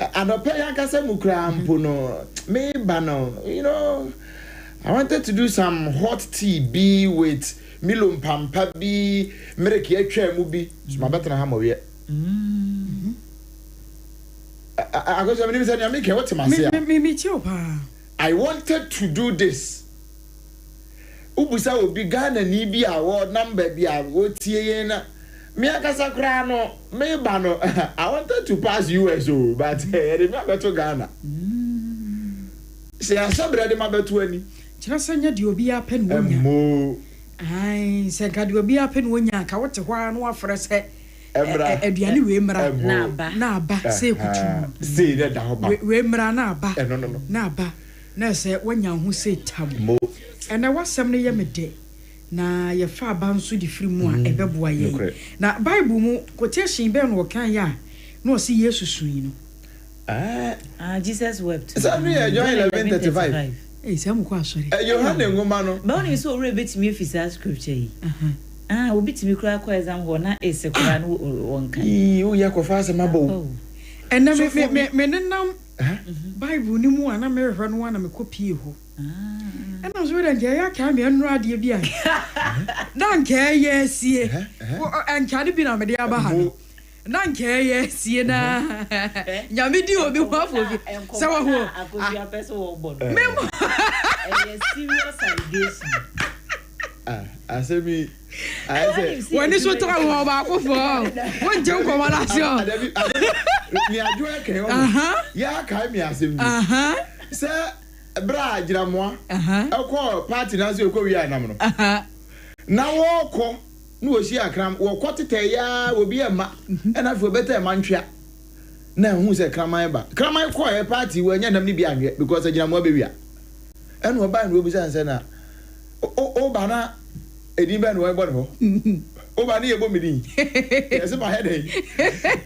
anɔpɛ yi ankasa mu koraa mpo no meba no I wanted to do some hot tea bi with Milo mpampa bi mmereke atwa mu bi so mabɛtena ha ma ɔyɛ akɔsɛ menim sɛ nea mekɛ wote m'ase a Me me tie o paa. I wanted to do this. Wobusa obi Ghana ni bi a wɔnam baabi a wɔtie yɛn na me ankasa koraa no meba no I wanted to pass US o but yɛde me abɛto Ghana. Sɛ yɛahyɛ berɛ de ma bɛto ani. Kyerɛ sɛ nyɛ deɛ obiara pɛ na onya. Ɛmmoo. Ae, sɛ nka deɛ obiara pɛ na onya a, nka wote hɔ ara na woafrɛ sɛ Ɛmmra. aduane wei mmra. Ɛmmoo. Na aba. Na aba sɛ kutuu. Sei na ɛda hɔ ba. Wei mmra na aba. Ɛno no no. Na aba. Na sɛ woanya wo ho sei tam. Mo. Ɛnɛ w'asɛm no yɛ me dɛ. Na yɛfa aba nso de firi mu a, ɛbɛboa yɛn. Nokorɛ. Na Bible mu quotation bɛn na ɔkaeɛ a na ɔse Yesu sui no? Ah, Jesus wept. Sɛ ɛno yɛ John 11:35. Ei, saa mu kɔ asɔre. Yohane nwoma no. But wonim sɛ owura bɛtumi afi saa scripture yi. Ah, obi tumi koraa kɔ exam hall na ese koraa no wɔnka. Ii, woyɛ akɔfa asɛm aba o. Ɛnɛ me Sɔfoɔ me bi. me nenam Bible no mu a na merehwɛ no a na mekɔ pie hɔ. Ɛna nso wei deɛ nka ɛyɛ akae me ɛnora adeɛ bi a na nka ɛyɛ asie. Nka ade bi na mede aba ha no. Na nka ɛyɛ asie na Nyame di obi ho afɔ bi. Sɛ wahu o. Akosua pɛ sɛ wɔbɔ no. Me mo. Ɛyɛ serious allegation. Ah, asɛm yi ayɛ sɛ. W'ani so tra wɔ ɔbaako fɔ. Wongye nkɔmɔ no ase ɔ. Adabi, adabi, nea adwo ɛkɛn ɔmo. Yɛ akae me asɛm bi. Sɛ bere a Gyinamoa ɛkɔɔ party no ase ɛkɔ wie anam no. Na wɔkɔ na wɔhyia akram, wɔkɔ tetɛ yaa obi ɛma, ɛna afei wɔbɛtɛ ɛma ntwea. Na ɛhu sɛ kraman ba. Kraman kɔɔ ɛ party wɔanya nam no bi anwɛ because Agyinamoa bɛwia. Ɛna ɔbaa na wɔbisa no sɛ na woba na edin bɛn na wɔbɔ ne hɔ? Woba ne yɛbɔ me din. Yɛsɛ ma yɛ dɛn?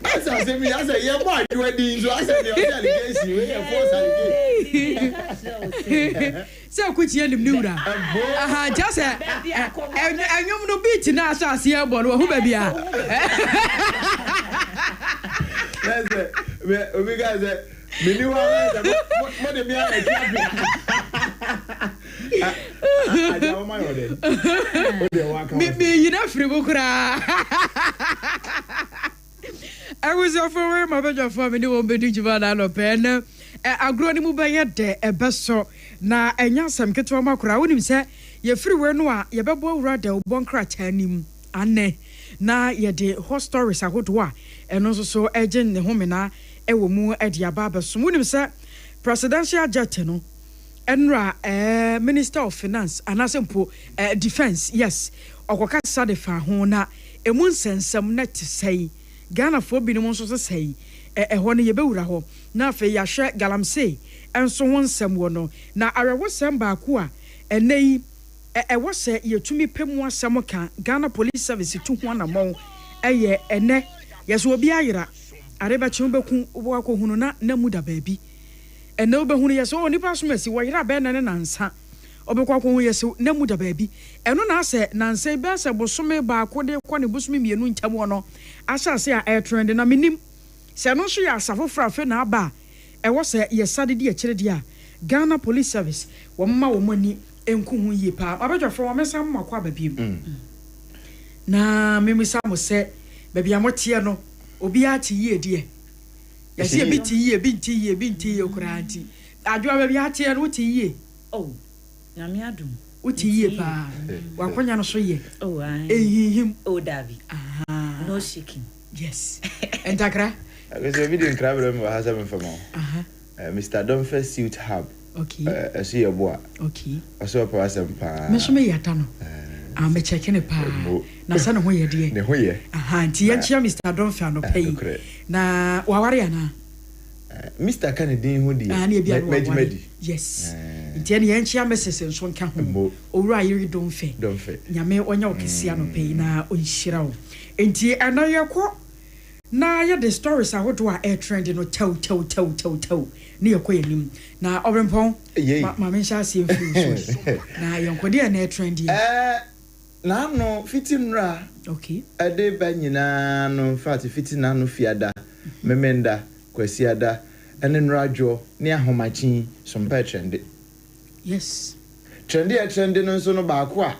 Asɛ asɛm yi asɛ yɛbɔ adwoa din nso asɛ deɛ ɔsɛ allegation wei yɛ false allegation. Sɛ kukyia nim ne wura. Aha kyerɛ sɛ ɛnwom no beat no ahyɛ aseɛ bɔ no wahu baabi a. Sɛ obi ka sɛ meni hɔ ara sɛ mo de me ayɛ twapia. Meyina firi mu koraa. Abusuafoɔ wei ma badwafoɔ a me ne wɔn bɛdi dwuma na anɔpɛ ɛnɛ agorɔ no mu bɛyɛ dɛ ɛbɛsɔ na ɛnyɛ asɛm ketewa ma koraa. Wonim sɛ yɛfiri wei no a yɛbɛbɔ awura dɛ wobɔ nkrataa nim anɛ na yɛde hot stories ahodoɔ a ɛno nso so ɛgye ne homena ɛwɔ mu de aba abɛsom. Wonim sɛ presidential jet no ɛnora ɛɛ minister of finance anaasɛ mpo ɛɛ defence yes ɔkɔkasa de faa ho na emu nsɛnsɛm na ɛte sɛn Ghanafoɔ binom nso se sɛn ɛ ɛhɔ no yɛbɛwura hɔ na afei yɛahwɛ galamsey nso ho nsɛm wɔ no na awerɛhosɛm baako a ɛnɛ yi ɛ ɛwɔ sɛ yɛtumi pɛ mu asɛm ka Ghana Police Service tu ho anamɔn ɛyɛ ɛnɛ yɛsɛ obi ayera ade bɛkye wobɛku wobɛkɔ akɔhunu na na mu da baabi. Ɛnnɛ wobɛhunu yɛ sɛ oh nipa asom asi, wɔyera bɛɛ nnɛ ne nansa. Ɔbɛkɔ akɔhu yɛ sɛ na mu da baabi. Ɛno na asɛ nansa yi bɛyɛ sɛ bosome baako de rekɔ ne bosome mmienu ntam hɔ no ahyɛ ase a ɛretrɛnde. Na mennim sɛ ɛno nso yɛ asa foforɔ a afei na aba a ɛwɔ sɛ yɛsa de di akyire deɛ a, Ghana Police Service wɔmma wɔn ani nku ho yie paa. M'abadwafoɔ ma mensan mo makɔ aba bio na memmisa mo sɛ baabi a moteɛ no obiara te yie deɛ? Yɛse ebi te yie, ebi nte yie, ebi nte yie koraa nti Adwoa baabi a ateɛ no wote yie? Oh Nyame adom. Wote yie paa. W'akonya no so yɛ. Oh ae. Ɛnhinhim. Oh dabi. Ahaa. No shaking. Yes. Ntakra. Akwasi obi de nkra brɛ me wɔ ha sɛ memfa ma wo. Aha. Mister Domfe Suit Hub. Okay. Ɛso yɛ bo a. Okay. Ɔsɛ ɔpɛ w'asɛm paa. Me nso me yata no. Ah me check ne paa. Mo. Na sɛ ne ho yɛ deɛ. Ne ho yɛ. Aha nti yɛnkyea Mister Domfe anɔpa yi. Nokorɛ. Na waware anaa? Mister ka ne din ho deɛ, Ah, ne ebia no mɛgye waware. madi. Yes. Nti ɛne yɛnkyea Mrs nso nka ho. Mmo. Owura Ayeri Domfe. Domfe. Nyame ɔnyɛ wo kɛseɛ anɔpa yi na ɔnhyira wo. Nti ɛnɛ yɛkɔ na yɛde stories ahodoɔ a ɛretrend no tɛw tɛw tɛw tɛw tɛw ne yɛkɔ yɛn anim. Na Ɔbrempɔn, Yei. ma ma menhyɛ aseɛ mfiri wo so yi. Na yɛnkɔ deɛ na ɛretrend yi. Ɛɛ, n'ano fiti nnora Okay. ɛde ba nyinaa no, infact fiti n'ano fiada, Memenda, Kwasiada, ne Nnoradwoɔ ne Ahomakye yi so mpɛ trɛnde. Yes. Trɛnde a ɛtrɛnde no nso no baako a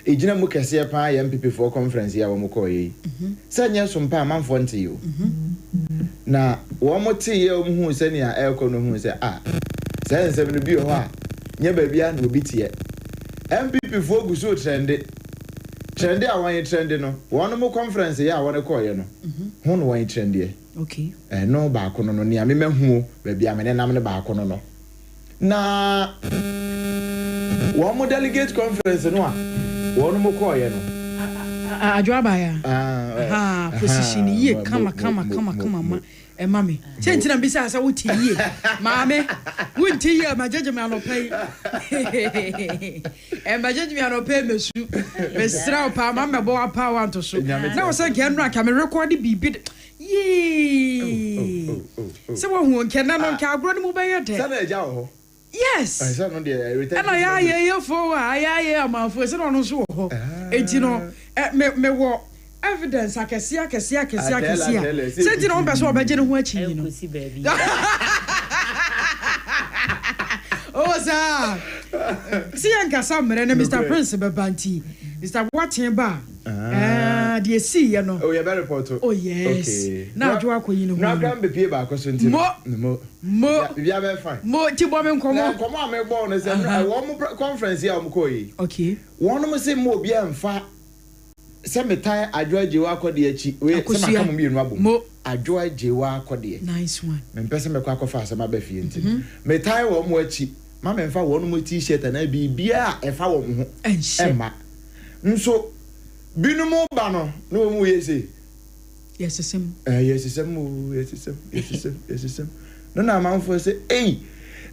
ɛgyina mu kɛseɛ pa ara yɛ NPP foɔ conference yi a wɔn kɔeɛ yi. Sɛ nyɛ so mpɛ a amanfoɔ nteeɛ o. Na wɔn teeɛ a wɔn huu sɛnea ɛrekɔ no huu sɛ ah saa nsɛm no bi wɔ hɔ a nyɛ baabiara na obi teɛ. NPP foɔ gu so retrɛnde. Trɛnde a wɔn retrɛnde no wɔn conference yi a wɔn kɔeɛ no ho na wɔn retrɛndeɛ. Okay. Ɛno baako no no, nea me mahu o, baabi a me nenam no baako no no. Na wɔn delegate conference no a wɔn kɔɔeɛ no. Adwo abaya. Aha, position yie kama kama kama kama ma ɛma me. Sɛ nti na mbisa sɛ wote yie. Maame, wonte yie ma gyegye me anɔpa yi. Ɛma gyegye me anɔpa yi mesu. Mesrɛ wo paa ma mmɛbɔ w'apaa wanto so. Na wɔ sɛ nka ɛno anka me rekɔde biribi Yee! Sɛ wahu nkɛ nɛ no nkɛ agorɔ no mu bɛyɛ dɛ. Sɛ na agya wɔ hɔ. Yes! Sɛ no deɛ retention. Ɛna yɛayɛ yɛfo a yɛayɛ amanfoɔ sɛ na ɔno nso wɔ hɔ. Enti no me mewɔ evidence akɛseɛ akɛseɛ akɛseɛ akɛseɛ a sɛ nti na wɔmpɛ sɛ wɔbɛgye ne ho akyinnye no. Oh saa! Sɛ yɛnkasa mmerɛ no Mister Prince bɛba nti Mister Boateng ba a. Ah, deɛ ɛsiiɛ no. Oh, yɛbɛ report. Oh, yes. Okay. Na adwo akɔyi ne ho. Na akora mbɛpie baako so nti. Mo. Mo. Mo. Biribiara bɛyɛ fine. Mo, ti bɔ me nkɔmɔ. Na nkɔmɔ a mebɔɔ no sɛ, wɔn conference yi a wɔn kɔɔ yi. Okay. Wɔn se mo obiara mfa sɛ metan Adwo Agyewa akɔdeɛ akyi. Wei sɛ maka mo mmienu abom. Mo. Adwo Agyewa akɔdeɛ. Nice one. Mempɛ sɛ mɛkɔ akɔfa asɛm aba fie nti. Metan wɔn akyi. Ma memfa wɔn t-shirt anaa biribiara a ɛfa wɔn ho. Ɛnhyɛ. Ɛmma. Nso binom ba no na wɔn yɛ sei. Yɛsesam. Ɛɛ yɛsesam oo yɛsesam yɛsesam yɛsesam no na amanfoɔ sɛ ei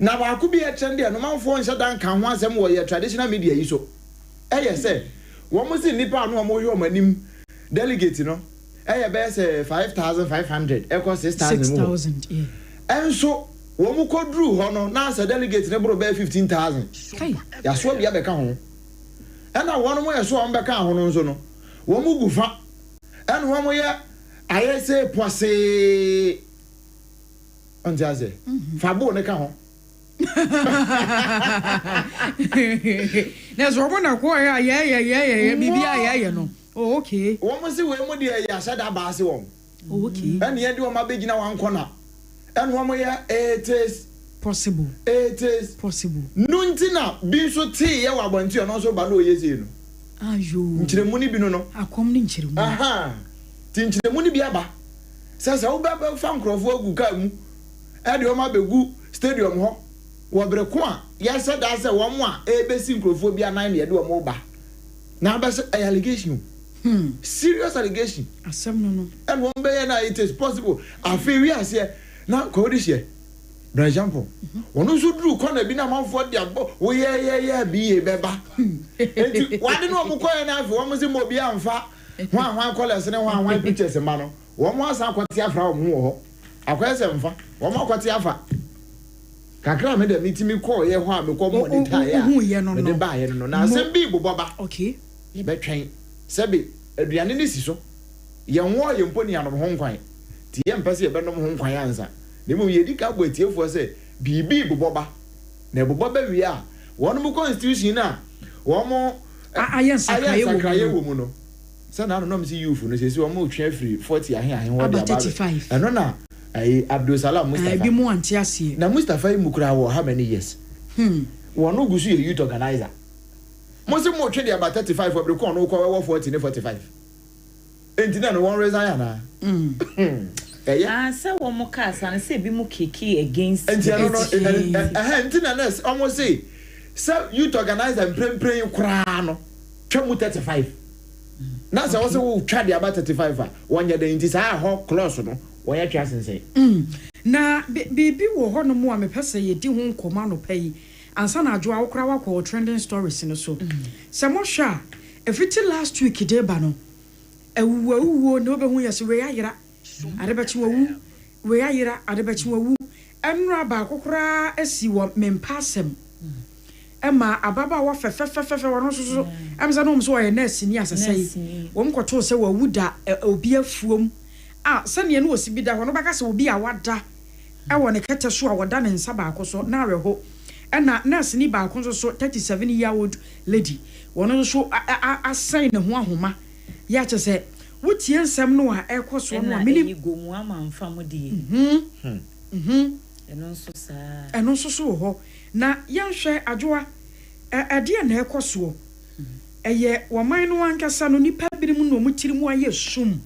na baako bi ɛkyɛn deɛ no manfoɔ nhyɛ da nka ho asɛm wɔ yɛ traditional media yi so ɛyɛ sɛ wɔn se nnipa a no wɔn hwɛ wɔn anim delegate no ɛyɛ bɛyɛ sɛ 5500 ɛkɔ 6000 mu hɔ ɛnso wɔn kɔ duru hɔ no na sɛ delegate no boro bɛyɛ 15000 yasoa bi abɛka ho. Ɛna wɔnom a ɛso a wɔbɛkaa ho no nso no, wɔn gu fa, ɛna wɔn yɛ ayɛ se pɔsee. Ɔnte aseɛ? Fa boo no ka ho. Na sɛ wɔn na kɔɔ a yɛyɛ yɛyɛ biribi a yɛyɛ no. Oh, okay. Wɔn se wei mu deɛ yɛ ahyɛ da baase wɔn. Oh, okay. Ɛna yɛde wɔn abɛgyina wɔn kɔna. Ɛna wɔn yɛ it is. Possible. It is. Possible. No nti na bi nso tee yɛ wɔ abɔnten ɔno nso ba na ɔyɛ sei no. Ayoo. Nkyerɛmu no bi no no. Akɔm ne nkyerɛmu. Ahaa. Nti nkyerɛmu no bi aba. Sɛ sɛ wobɛfa nkorɔfoɔ agu kaa mu ɛde wɔn abɛgu stadium hɔ wɔ bere ko a yɛahyɛ da sɛ wɔn a ɛrebɛsi nkorɔfoɔ bi anan na yɛde wɔn reba. Na abɛsɛ ɛyɛ allegation o. Hmm. Serious allegation. Asɛm no no. Ɛna wɔn bɛyɛ na it is possible. Afei wi aseɛ na kɔwé de hyɛ. Bra Jampong. Ɔno nso duru kɔna bi na amanfoɔ de abɔ wo yɛyɛyɛ bi yɛ bɛba. Enti wade no wɔn kɔɛ na afei wɔn se mo obi amfa hwan hwan colours ne hwan hwan pictures ma no. Wɔn asan akɔte afra wɔn ho wɔ hɔ. Akɔyɛ sɛ mfa. Wɔn akɔte afa. Kakra a me deɛ metumi kɔeɛ hɔ a mekɔ monitor-eɛ a Wohuiɛ no mede no. baeɛ no no, na Mo. asɛm bi rebobɔ ba. Okay. Yɛbɛtwɛn. Sɛbe aduane no si so. Yɛnwɔɔ yɛn mpo ne yɛanom ho nkwan, nti yɛmpɛ sɛ yɛbɛnom ho nkwan ansa. Na mmom yɛdi kan bɔ atiefoɔ sɛ biribi rebobɔ ba. Na ɛbobɔ ba wie a, wɔnom constitution no a wɔn Ayɛ nsakraeɛ wɔ mu nsakraeɛ no. wɔ mu no, sɛ na ano na wɔn se youth no seesei wɔn retwe afiri 40 ahe ahe hɔ de Aba aba abɛ, 35. ɛno na ɛyi Abdul Salam Ah, Mustapha. ebinom ante aseɛ. Na Mustapha yi mu koraa wɔ how many years? Hmm. Wɔn gu so yɛ youth organizer. Mo se mo retwe de aba 35 wɔ bere ko a ɔno kɔ wɔ 40 ne 45. Enti na no wɔn resign anaa? Ɛyɛ. Ah sɛ wɔn kaa saa no sɛ ebi mo keke against Nti ɛno no the ɛhɛn nti na nurse wɔn se sɛ youth organizer mprempren yi koraa no twa mu 35 na sɛ wɔse wo twa de aba 35 a wɔnyɛ dɛn nti saa ɛhɔ clause no wɔyɛ twe asensɛn. Mm. Na biribi wɔ hɔnom a mepɛ sɛ yɛdi ho nkɔmmɔ anɔpa yi ansa na adwoa wo koraa woakɔ wɔ trending stories no so. Sɛ mohwɛ a, ɛfiti last week de reba no, Awuwuawuwuo na wobɛhu yɛ sɛ wei ayera, ade bɛkye wawu, wei ayera, ade bɛkye wawu. Ɛnora baako koraa asi wɔ Mempa asɛm ɛma ababaawa fɛfɛfɛfɛ ɔno nso so ɛm sɛ na wɔn nso ɔyɛ nɛɛseni asɛsɛ yi wɔn kɔtoo sɛ wawu da obi afuom a sɛdeɛ na ɔsi bi da hɔ no wobɛka sɛ obi a wada ɛwɔ ne kɛtɛ so a wɔda ne nsa baako so na awerɛho ɛna nɛɛseni baako nso so 37 year old lady wɔn nso so asɛn ne ho ahoma Yɛ a kyerɛ sɛ wotie nsɛm no a ɛrekɔ soɔ no a Ɛna menim. ɛyi gomu ama nfa mo deɛ. Mhm mhm. Ɛno nso saa. Ɛno nso so wɔ hɔ. Na yɛnhwɛ Adwoa, ɛ ɛdeɛn na ɛrekɔ soɔ? Ɛyɛ ɔman no ankasa no nnipa binom na wɔn tiri mu ayɛ sum?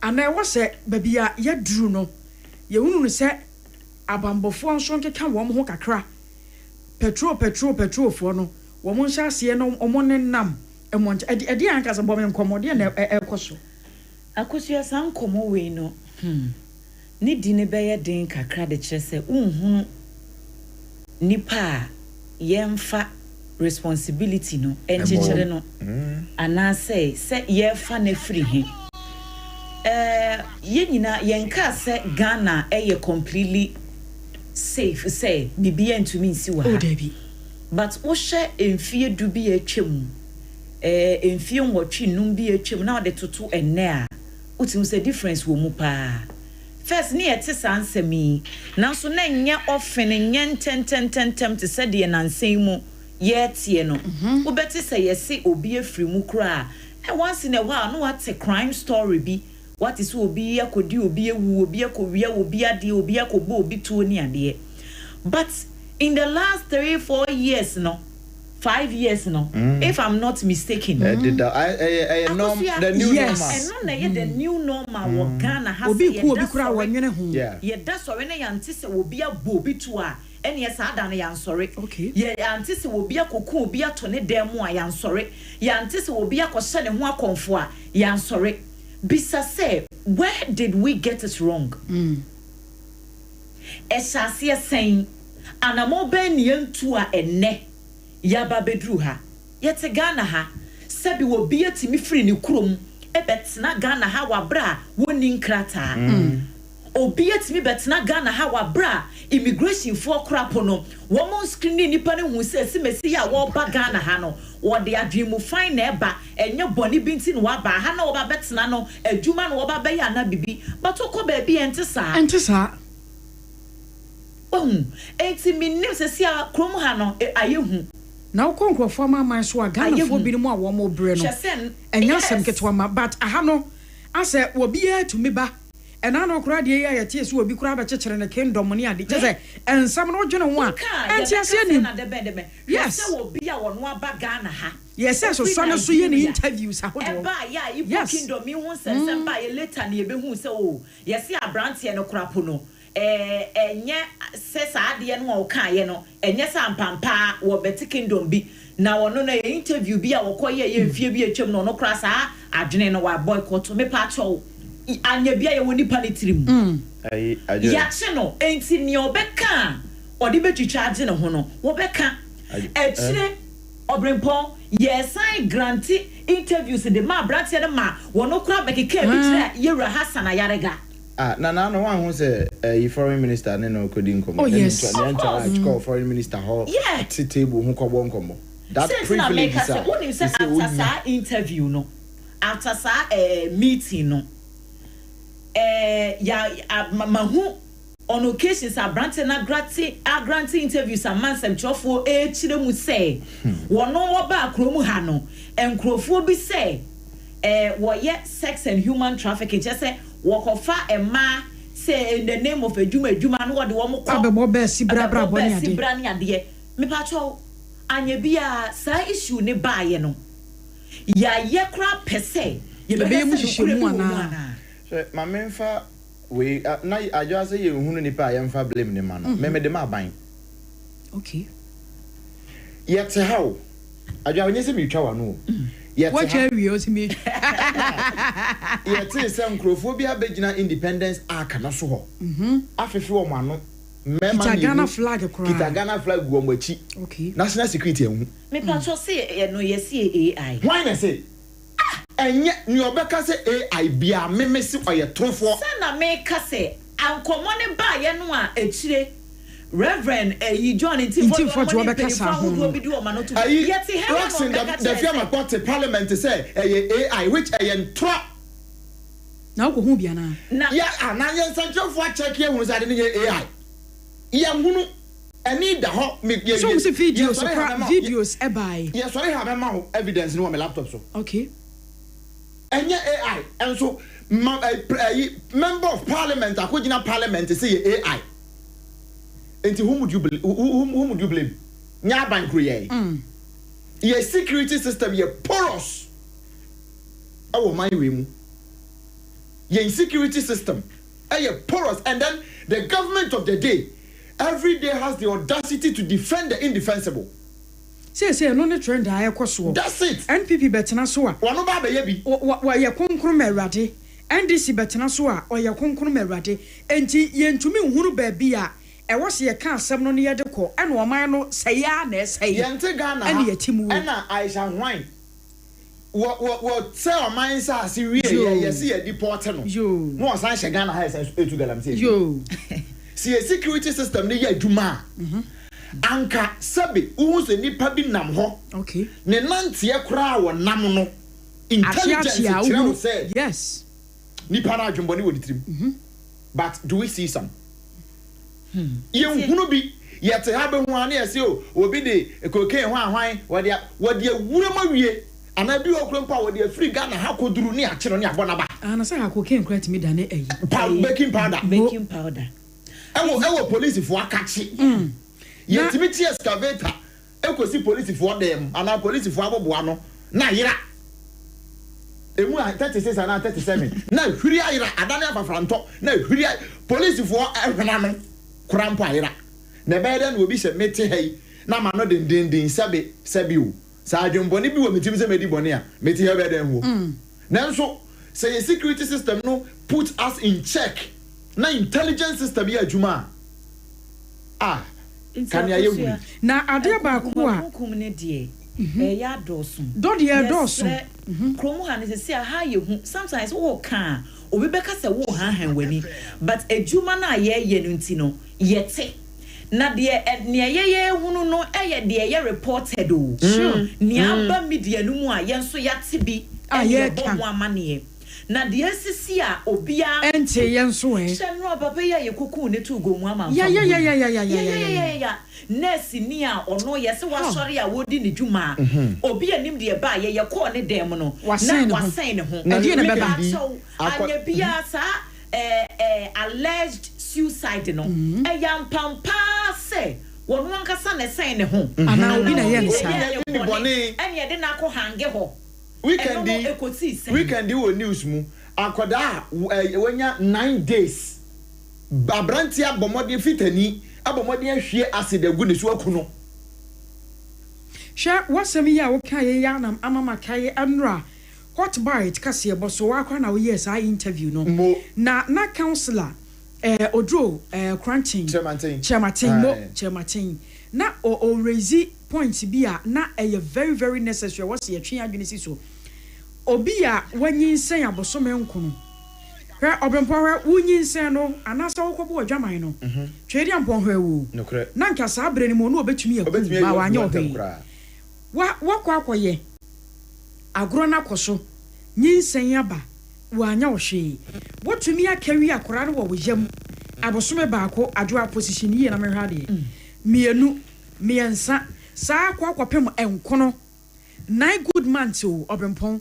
Anaa ɛwɔ sɛ baabi a yɛaduru no yɛhunu no sɛ abanbɔfoɔ nso nkeka wɔn ho kakra? Patrol patrol patrolfoɔ no wɔn nhyɛ aseɛ na wɔn nenam Mmɔnten, ɛde ɛdeɛn ankasa, bɔ me nkɔmmɔ, deɛn na ɛrekɔ so? Akosua, saa nkɔmmɔ wei no, hmm, ne di no bɛyɛ den kakra de kyerɛ sɛ wonhunu nipa a yɛmfa responsibility no nkyekyere no anaasɛ sɛ yɛrefa no afiri he. Eh, yɛn nyinaa yɛnkaa sɛ Ghana yɛ completely safe sɛ biribiara ntumi nsi wɔ Oh, ha. dabi. But wohwɛ mfie du bi a atwam, eh, mfie nwɔtwe num bi a atwam na wode toto ɛnnɛ a, wotumi hu sɛ difference wɔ mu paa. First ne yɛte saa nsɛm yi, nanso na ɛnyɛ often, ɛnyɛ ntɛntɛntɛntɛm te sɛ deɛ nansa yi mu yɛreteɛ no. Wobɛte sɛ yɛse obi afiri mu koraa a, eh, once in a while na woate crime story bi, woate sɛ obi akɔdi obi awu, obi akɔwia obi adeɛ, obi akɔbɔ obi tuo ne adeɛ. But in the last three four years no, 5 years no, if I'm not mistaken. Ɛdeda ɛyɛ ɛyɛ norm Akosua, the new Yes. normal. Ɛno na ɛyɛ the new normal wɔ Ghana ha Obi sɛ reku obi yɛda koraa a sɔre, wɔnnwene ho. Yeah. yɛda sɔre na yɛante sɛ obi abɔ obi tuo a, ɛneɛ saa da no yɛansɔre. Okay. Yɛante sɛ obi akɔku obi ato ne dan mu a, yɛansɔre. Yɛante sɛ obi akɔhyɛ ne ho akɔmfo a, yɛansɔre. Bisa sɛ, where did we get it wrong? Ɛhyɛ aseɛ sɛn? Anammɔn bɛn ne yɛntu a ɛnnɛ yɛaba abɛduru ha? Yɛte Ghana ha, sɛbi obi atumi firi ne kurom bɛtena Ghana ha wɔ aberɛ a wɔnni nkrataa. Obi atumi bɛtena Ghana ha wɔ aberɛ a immigration foɔ koraa po no, wɔn nscreen nnipa no hu sɛ simesi a wɔreba Ghana ha no, wɔde adwene mu fann na ɛba, ɛnyɛ bɔne bi nti na wɔaba ha na wɔba abɛtena no, adwuma na wɔba abɛyɛ anaa biribi. But wokɔ baabi a ɛnte saa. Ɛnte saa. Wahu? Enti mennim, seesei a kurom ha no, ayɛ hu. Na wokɔ nkurɔfoɔ amanaman so a, Ayɛ Ghanafoɔ hu. binom a wɔn brɛ no, Hwɛ sɛ, ɛnyɛ asɛm yes. ketewa ma, but aha no, asɛ obiara tumi ba. Ɛna ano koraa deɛ yi a yɛteɛ sɛ obi koraa bɛkyekyere ne kingdom ne ade, kyerɛ sɛ nsɛm no wodwene ho a, Woka a, ɛnte yɛbɛka aseɛ sɛ nim. na dɛbɛn dɛbɛn. Hwɛ Yes. sɛ obi a ɔno aba Ghana ha, Yɛ sɛ ofiri sosɔ no so yɛ ne Nigeria, interviews ahodoɔ. ɛbaeɛ a Igbo Kingdom yi ho nsɛnsɛm baeɛ later na yɛbɛhuu sɛ oh, yɛse aberanteɛ no koraa po no, ɛɛ, ɛnyɛ sɛ saa adeɛ no a ɔkaeɛ no, ɛnyɛ sɛ ampampaa wɔbɛte kingdom bi, na ɔno no ɛyɛ interview bi a wɔkɔyɛeɛ mfeɛ bi a atwam no, ɔno koraa saa adwene no waboycott. Mepaakyɛw, anyɛ bi a yɛwɔ nipa no tirim. Ayi, adwo. Yɛakye no, enti nea ɔbɛka a ɔde bɛtwitwa agye ne ho no, wɔbɛka. Akyire, Ɔberempɔn, yɛresan grante interviews de ma aberanteɛ no ma wɔno koraa bɛkekaa bi kyerɛɛ Yɛwura Hassan Ayariga. Ah, na na no wan ho sɛ ɛyi foreign minister ne no kɔdi nkɔmmɔ. Oh, yes. Ne entourage kɔɔ foreign minister hɔ te table ho kɔbɔ nkɔmmɔ. That Sɛ nti na privilege meka a sɛ wonim sɛ sɛ after wonya. saa interview no, after saa eh, meeting no, eh, ya, a, ma, mahu on occasions aberante no agrante, agrante interviews ama nsɛmtwerɛfoɔ ɛrekyerɛ mu sɛ wɔno wɔbaa kurom ha no, nkurɔfoɔ bi sɛ eh, wɔyɛ sex and human trafficking, kyerɛ sɛ wɔkɔfa mmaa sɛ in the name of adwuma adwuma na wɔde wɔn kɔ Abɛbɔ bɛɛsi bra abɛbɔ brabɔ ne bɛɛsi ade. bra ne adeɛ. Mepakyɛw, anyɛ biaa saa issue no baeɛ no, yɛayɛ koraa pɛ sɛ yɛbɛhwɛ Yɛbɛyɛ mu sɛ nokorɛ bi nhwehwɛmu wɔ mu anaa? anaa? Hwɛ, ma menfa wei, ah, na adwoa sɛ yɛnhunu nipa a yɛmfa blame no ma no, me mede ma aban. Okay. Yɛte ha o, adwoa ɛnyɛ sɛ meretwa w'ano o, yɛte Woatwa ha. awie, ɔse meretwa. Yɛtee sɛ nkurɔfoɔ bi abɛgyina Independence Ark no so hɔ, afefe wɔn ano, mmarima Kita Ghana mmienu flag kita koraa. Ghana flag gu wɔn akyi, Okay. National Security anhu. Mepakyɛw se ɛno yɛse yɛ AI? Hwan na ɛse? Ɛnyɛ nea ɔbɛka sɛ AI biara me mese ɔyɛ torofoɔ. Sɛ na meka sɛ ankɔmmɔ no baeɛ no a akyire Rev. Ayi John Nti Ntifɔdwoɔ mfɔdwoɔ nom ne bɛka mpaninfoɔ saa ho ahodoɔ no. bi de wɔn ano to Ayi yɛte ha yi a na Rockson ɔbɛka kyerɛɛ Dafi sɛ. Amakpɔ te parliament sɛ ɛyɛ AI which ɛyɛ ntorɔ. Na wokɔ hu bi anaa? Na. Yɛ a na yɛn nsɛnkyerɛfoɔ akyɛke ahunu sɛ ade no nyɛ AI. Yɛnhunu. Ani da hɔ. Me yɛ So wɔn se yɛ videos yɛsɔre ha kora mɛma wo yɛ videos ɛbae. yɛsɔre ha mɛma wo evidence no wɔ me laptop so. Okay. Ɛnyɛ AI nso ma ɛyi member of parliament akɔgyina parliament sɛ yɛ AI nti whom would you whom, whom would you blame? Nyɛ aban koro yɛn. Yɛ security system yɛ porous ɛwɔ man wei mu. Yɛn security system ɛyɛ porous and then the government of the day every day has the audacity to defend the indefensible. Seesei ɛno ne trend a ɛrekɔ soɔ. That's it. NPP bɛtena so a. Wɔn ba abɛyɛ bi. Wɔ wɔ wɔyɛ kronkron ma Awurade. NDC bɛtena so a, ɔyɛ kronkron ma Awurade. Enti yɛntumi nhunu baabi a ɛwɔ sɛ yɛka asɛm no na yɛde kɔ. Ɛna ɔman no sɛe ara na ɛsɛe. Yɛnte Ghana Ɛna ha yɛte mu o. ɛna Aisha Huang wɔ wɔ wɔ sɛ ɔman nsaase wie yɛ yɛse yɛ deport no na ɔsan hyɛ Ghana ha yɛsan etu galamsey bio. Sɛ yɛ security system no yɛ adwuma a anka sɛbe wohu sɛ nipa bi nam hɔ ne nanteɛ koraa a wɔnam no intelligence kyerɛ wo sɛ nipa no adwenbɔne wɔ ne tirim but do we see some? Yɛnhunu bi. Yɛte ha bɛhu a na yɛse o obi de cocaine hwan hwan wɔde a wɔde awura mu awie anaa bi wɔ hɔ koraa mpo a wɔde afiri Ghana ha kɔduru ne yɛakye no ne yɛabɔ n'aba. Ah na sɛ ha cocaine koraa tumi dane ayi. Pow baking powder. Baking powder. Ɛwɔ ɛwɔ polisifoɔ akakye. Yɛtumi kye excavator kɔsi polisifoɔ dan mu anaa polisifoɔ aboboano na ayera. Emu a 36 anaa 37 na ahwiri ayera adane afafrantɔ na ahwiri ay polisifoɔ hwene ano koraa mpo ayera. Na ɛbɛyɛ dɛn na obi sɛ mete ha yi na m'ano dendeenden sɛbe sɛbe o, sɛ adwemmɔne bi wɔ me tirim sɛ mɛdi bɔne a, mete ha bɛyɛ dɛn ahu o? Nanso sɛ yɛn security system no put us in check na intelligence system yɛ adwuma a, ah, Nti ka nea yɛhunu yi. Akosua, Na adeɛ baako a. Akunkum no deɛ, ɛyɛ adɔɔso. Dɔ deɛ ɛdɔɔso. Yɛsrɛ, kurom ha no seesei a ha yɛ hu. Sometimes woka a, obi bɛka sɛ worehanhan w'ani. But adwuma no a yɛreyɛ no nti no, yɛte. Na deɛ ɛ, nea yɛyɛ hunu no yɛ deɛ ɛyɛ reported o. Sure. Nea aba media no mu a yɛn nso yɛate bi A ɛna yɛbɔ yɛreka. ho amanneɛ. Na deɛ asisi a obiara Ɛnte yɛn nso ɛ. Hyɛ nnora papa yi a yɛkɔkuu no too gomu ama mfa ho yi. Yayayayayayayaya. Yayayayaya. Nɛɛseni a ɔno yɛse wasɔre a wɔredi ne dwuma a, obi nnim deɛ ɛbaeɛ, yɛkɔɔ ne dan mu no, na Wasɛn ne ho. wasɛn ne ho. Ɛdeɛn na ɛbɛba? Mepaakyɛw, anyɛ biara saa eh, eh, alleged suicide no, ɛyɛ ampampaa sɛ wɔno ankasa na ɛsɛn ne ho? Anaa obi na ɛyɛɛ no Anaa saa? obi na ɛyɛɛ Obi na no bɔne ɛne yɛde no akɔ hange hɔ? Ɛno Weekend no yi, ɛkɔsii sɛn? weekend yi wɔ news mu, akwadaa a eh, wanya 9 days, aberanteɛ abɔ mmɔden, fitani abɔ mmɔden ahwie acid agu ne so aku no. Hwɛ, w'asɛm yi a wokaeɛ yi ara na ama makae ɛnora Hot Bite kaseɛbɔ so, woara koraa na woyɛɛ saa interview no. Mo. Na na councillor eh, Oduro eh, Korankyen, Kyerɛmanten. Kyerɛmaten, mo, Aye. Kyerɛmaten, na ɔ, ɔ raise point bi a na ɛyɛ very very necessary a ɛwɔ sɛ yɛtwe yɛn adwene si so. Obi a wanyinsɛn abosome nkono. Hwɛ, Ɔbempɔn, hwɛ, wonyinsɛn no, anaasɛ wokɔbɔ w'adwaman no, Tweaduampɔn hwɛ wo, Nokorɛ. na anka saa berɛ no mu ɔno ɔbɛtumi aku wo, Ɔbɛtumi ayi but wo wanyɛ afiri wo hɔ ntɛm hwee. koraa. Wa, woakɔ akɔyɛ, agorɔ no akɔ so, nyinsɛn aba, wanyɛ wo hwee. Woatumi akari akwadaa no wɔ wo yam abosome baako, Adwoa, position yie na menhwɛ adeɛ, mmienu, mmiɛnsa, saa akɔ akɔpem nkono, nine good months o, Ɔbempɔn,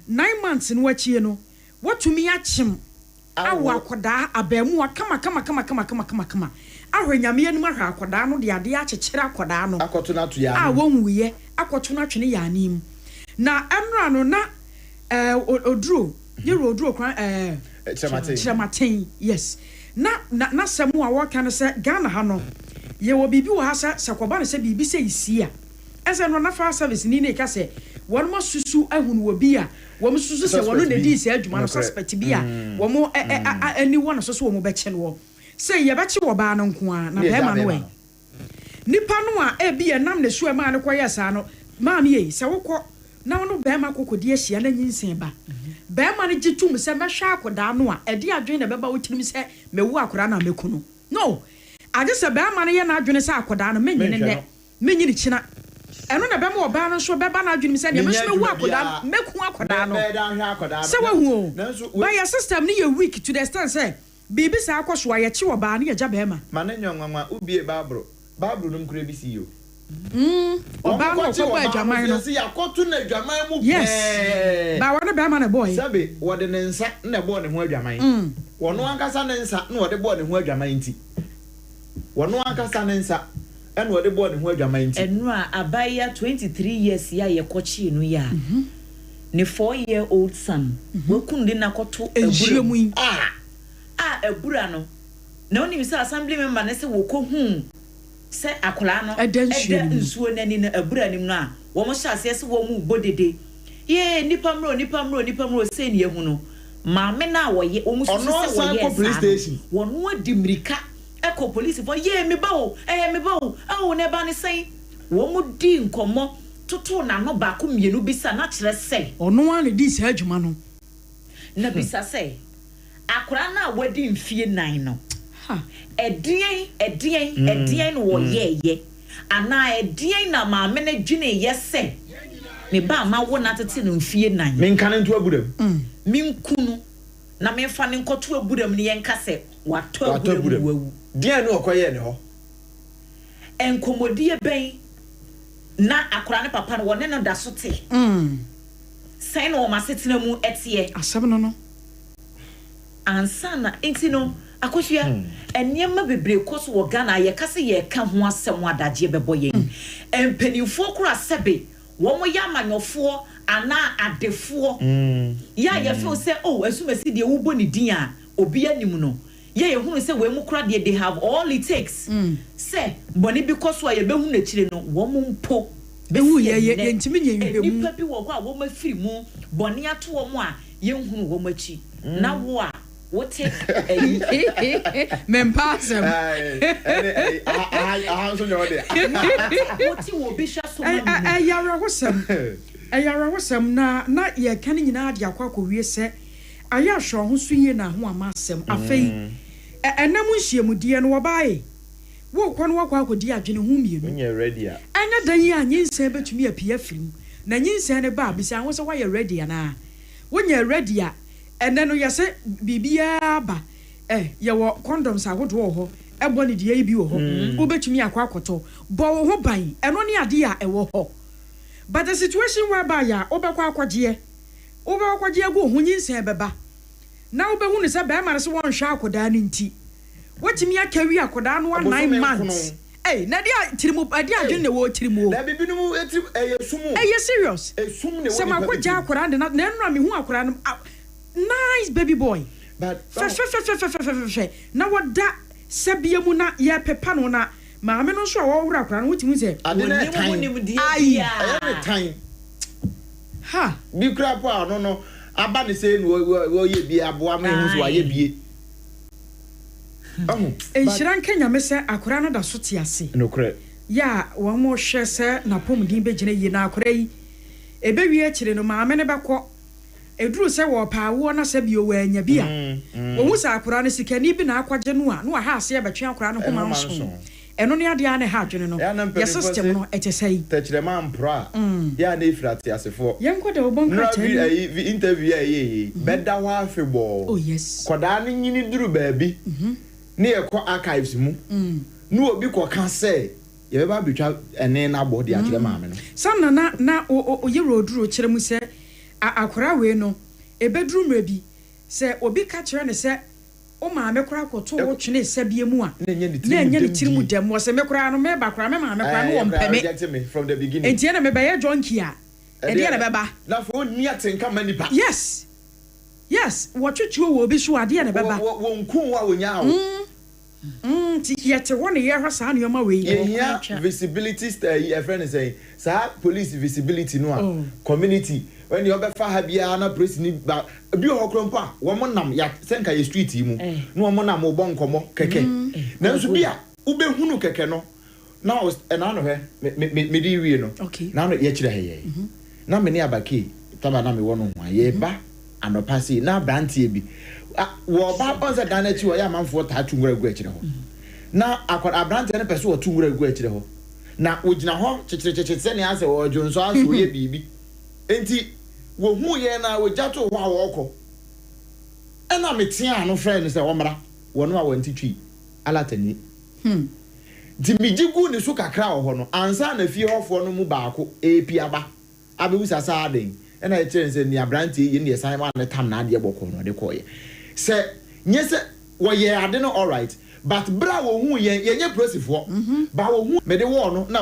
nine months no akyie no, Watumi akyem awo akɔdaa abaamuwa kama kama kama kama kama kama kama ahwɛ Nyame anim ahwɛ akɔdaa no de adeɛ akyekyere akɔdaa no Akɔto no ato a yaane mu. wɔnwuiɛ akɔto no atwene yaane mu. Na ɛnora no na eh, Oduro, Yɛwura Oduro kwan eh, Kyerɛmaten. Kyerɛmaten, yes. Na na n'asɛm a ɔreka ne sɛ Ghana ha no yɛwɔ biribi wɔ ha sɛ sɛ kɔba no sɛ biribi sɛ si a, ɛsɛ no na fire service ni no reka sɛ wɔnom asusu ahunu obi a Wɔn susu sɛ wɔn na edii saa adwuma no, suspect bi a wɔn ani wɔ no so sɛ wɔn bɛkye noɔ. Sei, yɛbɛkye ɔbaa no nko ara, na barima no ɛ? Nipa no a ebia ɛnam ne so a ɛmaa no kɔyɛɛ saa no, maame ei, sɛ wokɔ na wo ne barima kɔ kɔdi ahyia na nyinsɛn ba, barima no gye tom sɛ mɛhwɛ akwadaa no a, ɛdeɛn adwene na ɛbɛba wo tirim sɛ mewo akwadaa no a mɛku no? No! Agye sɛ barima no yɛ n'adwene sɛ akwadaa no, mennye no nnɛ. Menyi no kyina. Ɛno na ɛbɛma ɔbaa no nso bɛba n'adwene mu sɛ, Neɛ me nso mɛwu akɔdaa no, mɛku akɔdaa no. Sɛ wahu o. But yɛ system no yɛ weak to the extent sɛ biribi saa kɔ so a, yɛkye ɔbaa na yɛgya barima. Ma no nyɛ nwanwa, wobie Bible, Bible no mu koraa bi sii o. Ɔbaa no a Wɔkɔkye ɔkɔbɔɔ ɔbaa no adwaman no. nso yɛse yɛakɔto no adwaman mu Yes. pɛɛ. But wɔne barima na ɛbɔɔɛ. Sɛbe wɔde ne nsa na ɛbɔɔ ne ho adwaman. Ɔno ankasa ne nsa na ɔde bɔɔ ne ho adwaman nti. Ɔno ankasa ne nsa na ɔde bɔɔ ne ho adwaman nti. Ɛnora abaayewa 23 years yi a yɛkɔkyee no yi a ne 4 year old son waku no de no akɔto abura mu a abura no na wonim sɛ assembly member no sɛ wɔkɔhuu sɛ akwadaa no Ɛda nsuo da no mu. nsuo no ani no abura no mu no a wɔhyɛ aseɛ sɛ wɔrebɔ dede yee nnipa mmra o nnipa mmra o nnipa mmra o sei na yɛahu no maame no a wɔyɛ wɔn susu Ɔno sɛ asan wɔyɛɛ kɔ police saa no station. wɔn adi mmirika kɔ polisifo yee me ba o ɛyɛ me ba o ao na ɛbaa ne sɛn wɔn dii nkɔmmɔ totoo n'ano baako mmienu bisa na kyerɛ sɛ. Ɔno ara na ɛdii saa adwuma no. Na bisa sɛ, Akwadaa no a wadi mfeɛ nan no, ɛdeɛn, ɛdeɛn, ɛdeɛn na ɔyɛeɛ? Anaa ɛdeɛn na maame no dweneeɛ sɛ, Me ba a mawo no atete no mfeɛ nan. Menka no nto abura mu. Menku no na memfa no nkɔto abura mu na yɛnka sɛ watɔ Watɔ abura mu abura na mu. wawu. Deɛn na ɔkɔyɛɛ ne hɔ? Nkɔmmɔdie bɛn na akwadaa no papa no, wɔne no da so te? Sɛn na wɔn asetena mu teɛ? Asɛm no no. Ansa na, nti no, Akosua, nneɛma bebree kɔ so wɔ Ghana a yɛka sɛ yɛreka ho asɛm a adagyeɛ bɛbɔ yɛn. Mpanimfoɔ koraa sɛbe wɔyɛ amanyɔfoɔ anaa adefoɔ yɛ a yɛfeel sɛ oh Asumasi deɛ wobɔ ne din a obiara nim no, yɛ yɛhunu sɛ wei mu koraa deɛ they have all it takes sɛ bɔne bi kɔ so a yɛbɛhunu akyire no, wɔn mpo Ewu bɛsi yɛ yɛ ɛnnɛ yɛntumi nyɛ nhwehwɛmu. nnipa bi wɔ hɔ a wɔafiri mu, bɔne ato wɔn a yɛnhunu wɔn akyi, na wo a wote ayi. Mempɛ asɛm. Ɛne ɛyi aha aha aha nso nyɛ wo dea. Na wote wɔ obi hwɛ so ma me mu. Ɛyɛ awerɛhosɛm, ɛyɛ awerɛhosɛm na na yɛreka ne nyinaa de akɔ akɔwie sɛ ayɛ ahwɛ wo ho so yie na ho amma asɛm. Afei ɛnna mu nhyiamudeɛ no wɔbae. Worekɔ no woakɔ akɔdi adwene ho mmienu. Wonyɛ ready a. Ɛnyɛ dɛn yi a nyinsɛn bɛtumi apue afiri mu. Na nyinsɛn no ba a, bisa ho sɛ woayɛ ready anaa. Wonyɛ ready a, ɛnnɛ no yɛse biribiara ba. Ɛ, yɛwɔ condoms ahodoɔ wɔ hɔ, ɛbɔ ne deɛ yi bi wɔ hɔ, wobɛtumi akɔ akɔtɔ. Bɔ wo ho ban, ɛno ne adeɛ a ɛwɔ hɔ. But the situation whereby a wobɛkɔ akɔgyeɛ, wobɛkɔ akɔgye agu wo ho, nyinsɛn bɛba, na wobɛhunu sɛ barima no se wɔnhwɛ akɔdaa no nti, Watumi akari akwadaa no a Abosome 9 months. nkono. Ei na ɛde tirimu ɛde adwene na ɛwɔ tiri mu o. Dabi binom tirim ɛyɛ sum o. Ɛyɛ serious. Esum na ɛwɔ Sɛ nipa makɔ bi gya tirim. akwadaa no de na na ɛnora mehu akwadaa no ah nice baby boy But fɛfɛfɛfɛfɛfɛfɛ na wɔda sɛbea mu na yɛpepa no na maame no nso a ɔworo akwadaa no wotumi hu sɛ. Ade no Wɔnnim ho ɛtan. nimdeɛ Ai. Ɛyɛ me biara. tan. Ha. Bi koraa po a ɔno no aba ne sɛ na ɔyɛ bie aboa ma yɛhu sɛ wayɛ Ae. bie. Ɔho, but. Nhyira nka Nyame sɛ akora no da so te ase. Nokorɛ. Yɛ a wɔn hwɛ sɛ napɔmuden bɛgyina yie na akora yi ɛbɛwie akyire no maame no bɛkɔ. Ɛduru sɛ wɔɔpɛ awoɔ na sɛ bio wɔannya bi a, wɔhu sɛ akwadaa no sikani bi na akɔgye no a, na waha aseɛ bɛtwe akwadaa no homa nso. Ɛno ne adeɛ a na ɛha adwene no. Yɛ system no, ɛte sɛn? Tɛkyerɛma mporɔ a, yɛ a na ɛfiri ateasefoɔ. Yɛnkɔ dawubɔ Nnora nkrataa vi no mu. ayi vi interview a ɛyɛɛ yei, bɛda hɔ afebɔɔ. Oh yes. Kɔdaa no nyini duru baabi ne yɛkɔ archives mu ne obi kɔka sɛ yɛbɛba abɛtwa ɛne no abɔ de akyerɛ maame no. Sam na na na o o ɔyɛ roduro kyerɛ mu sɛ a akwadaa wei no ɛbɛduru mmerɛ bi sɛ obi ka kyerɛ no sɛ wo maame koraa kɔtoo wo twenee sɛbeɛ mu a Na ɛnyɛ ne na ɛnyɛ ne tiri tiri mu mu dɛm dɛm. Ɔse me koraa no meba koraa me maame koraa die. no Ɛɛ yɛ ɔmpɛ koraa me reject me from the beginning. nti ɛna mebɛyɛ junkie a Ɛdeɛ ɛdeɛn na ɛbɛba? Na afei ɔnni atenka mma nipa. Yes yes wɔtwe tuo wɔ obi so a adeɛ na Wɔ ɛbɛba. wɔ wɔnku wo a wɔnyaa wo. Nti yɛte hɔ na yɛhwɛ saa nneɛma wei. Yɛhia visibility st ɛyi yɛfrɛ no sɛn saa police visibility no a community ɛnneɛ ɔbɛfa ha biara na polisini ba bi wɔ hɔ koraa mpo a wɔn nam ya sɛ nka yɛ street yi mu na wɔn nam rebɔ nkɔmmɔ kɛkɛ nanso bi a wobɛhunu kɛkɛ no na ɔs ɛna ano hwɛ me me me mede wie no na ano yɛkyerɛ ha yɛ na me ne abakee taba na mewɔ no ho a yɛba anɔpa sei na aberanteɛ bi a wɔba ɔn sɛ dan no akyi hɔ yɛ amanfoɔ taa tu nwura gu akyire hɔ na akɔ aberanteɛ no pɛ sɛ ɔto nwura gu akyire hɔ na wɔgyina hɔ kyekyerekyekye sɛnea asɛ ɔredwo nsɔ asɛ ɔyɛ biribi nti wɔhuu yɛn na wɔgya too hɔ a wɔrekɔ ɛna meteaa no frɛɛ no sɛ ɔmmra wɔno a wɔnte twi alatani nti megye guu ne so kakra wɔ hɔ no ansa na fie hɔfoɔ no mu baako ɛrepi aba abɛbisa sɛ adɛn ɛna yɛkyerɛɛ no sɛ nea aberanteɛ yi yɛ no yɛsan maa no tam n'adeɛ bɔkɔɔ na ɔde kɔeɛ. Sɛ nyɛ sɛ wɔyɛɛ ade no alright but berɛ a wɔhuu yɛn, yɛnyɛ polisifoɔ, but wɔhuu mede wɔɔ no na.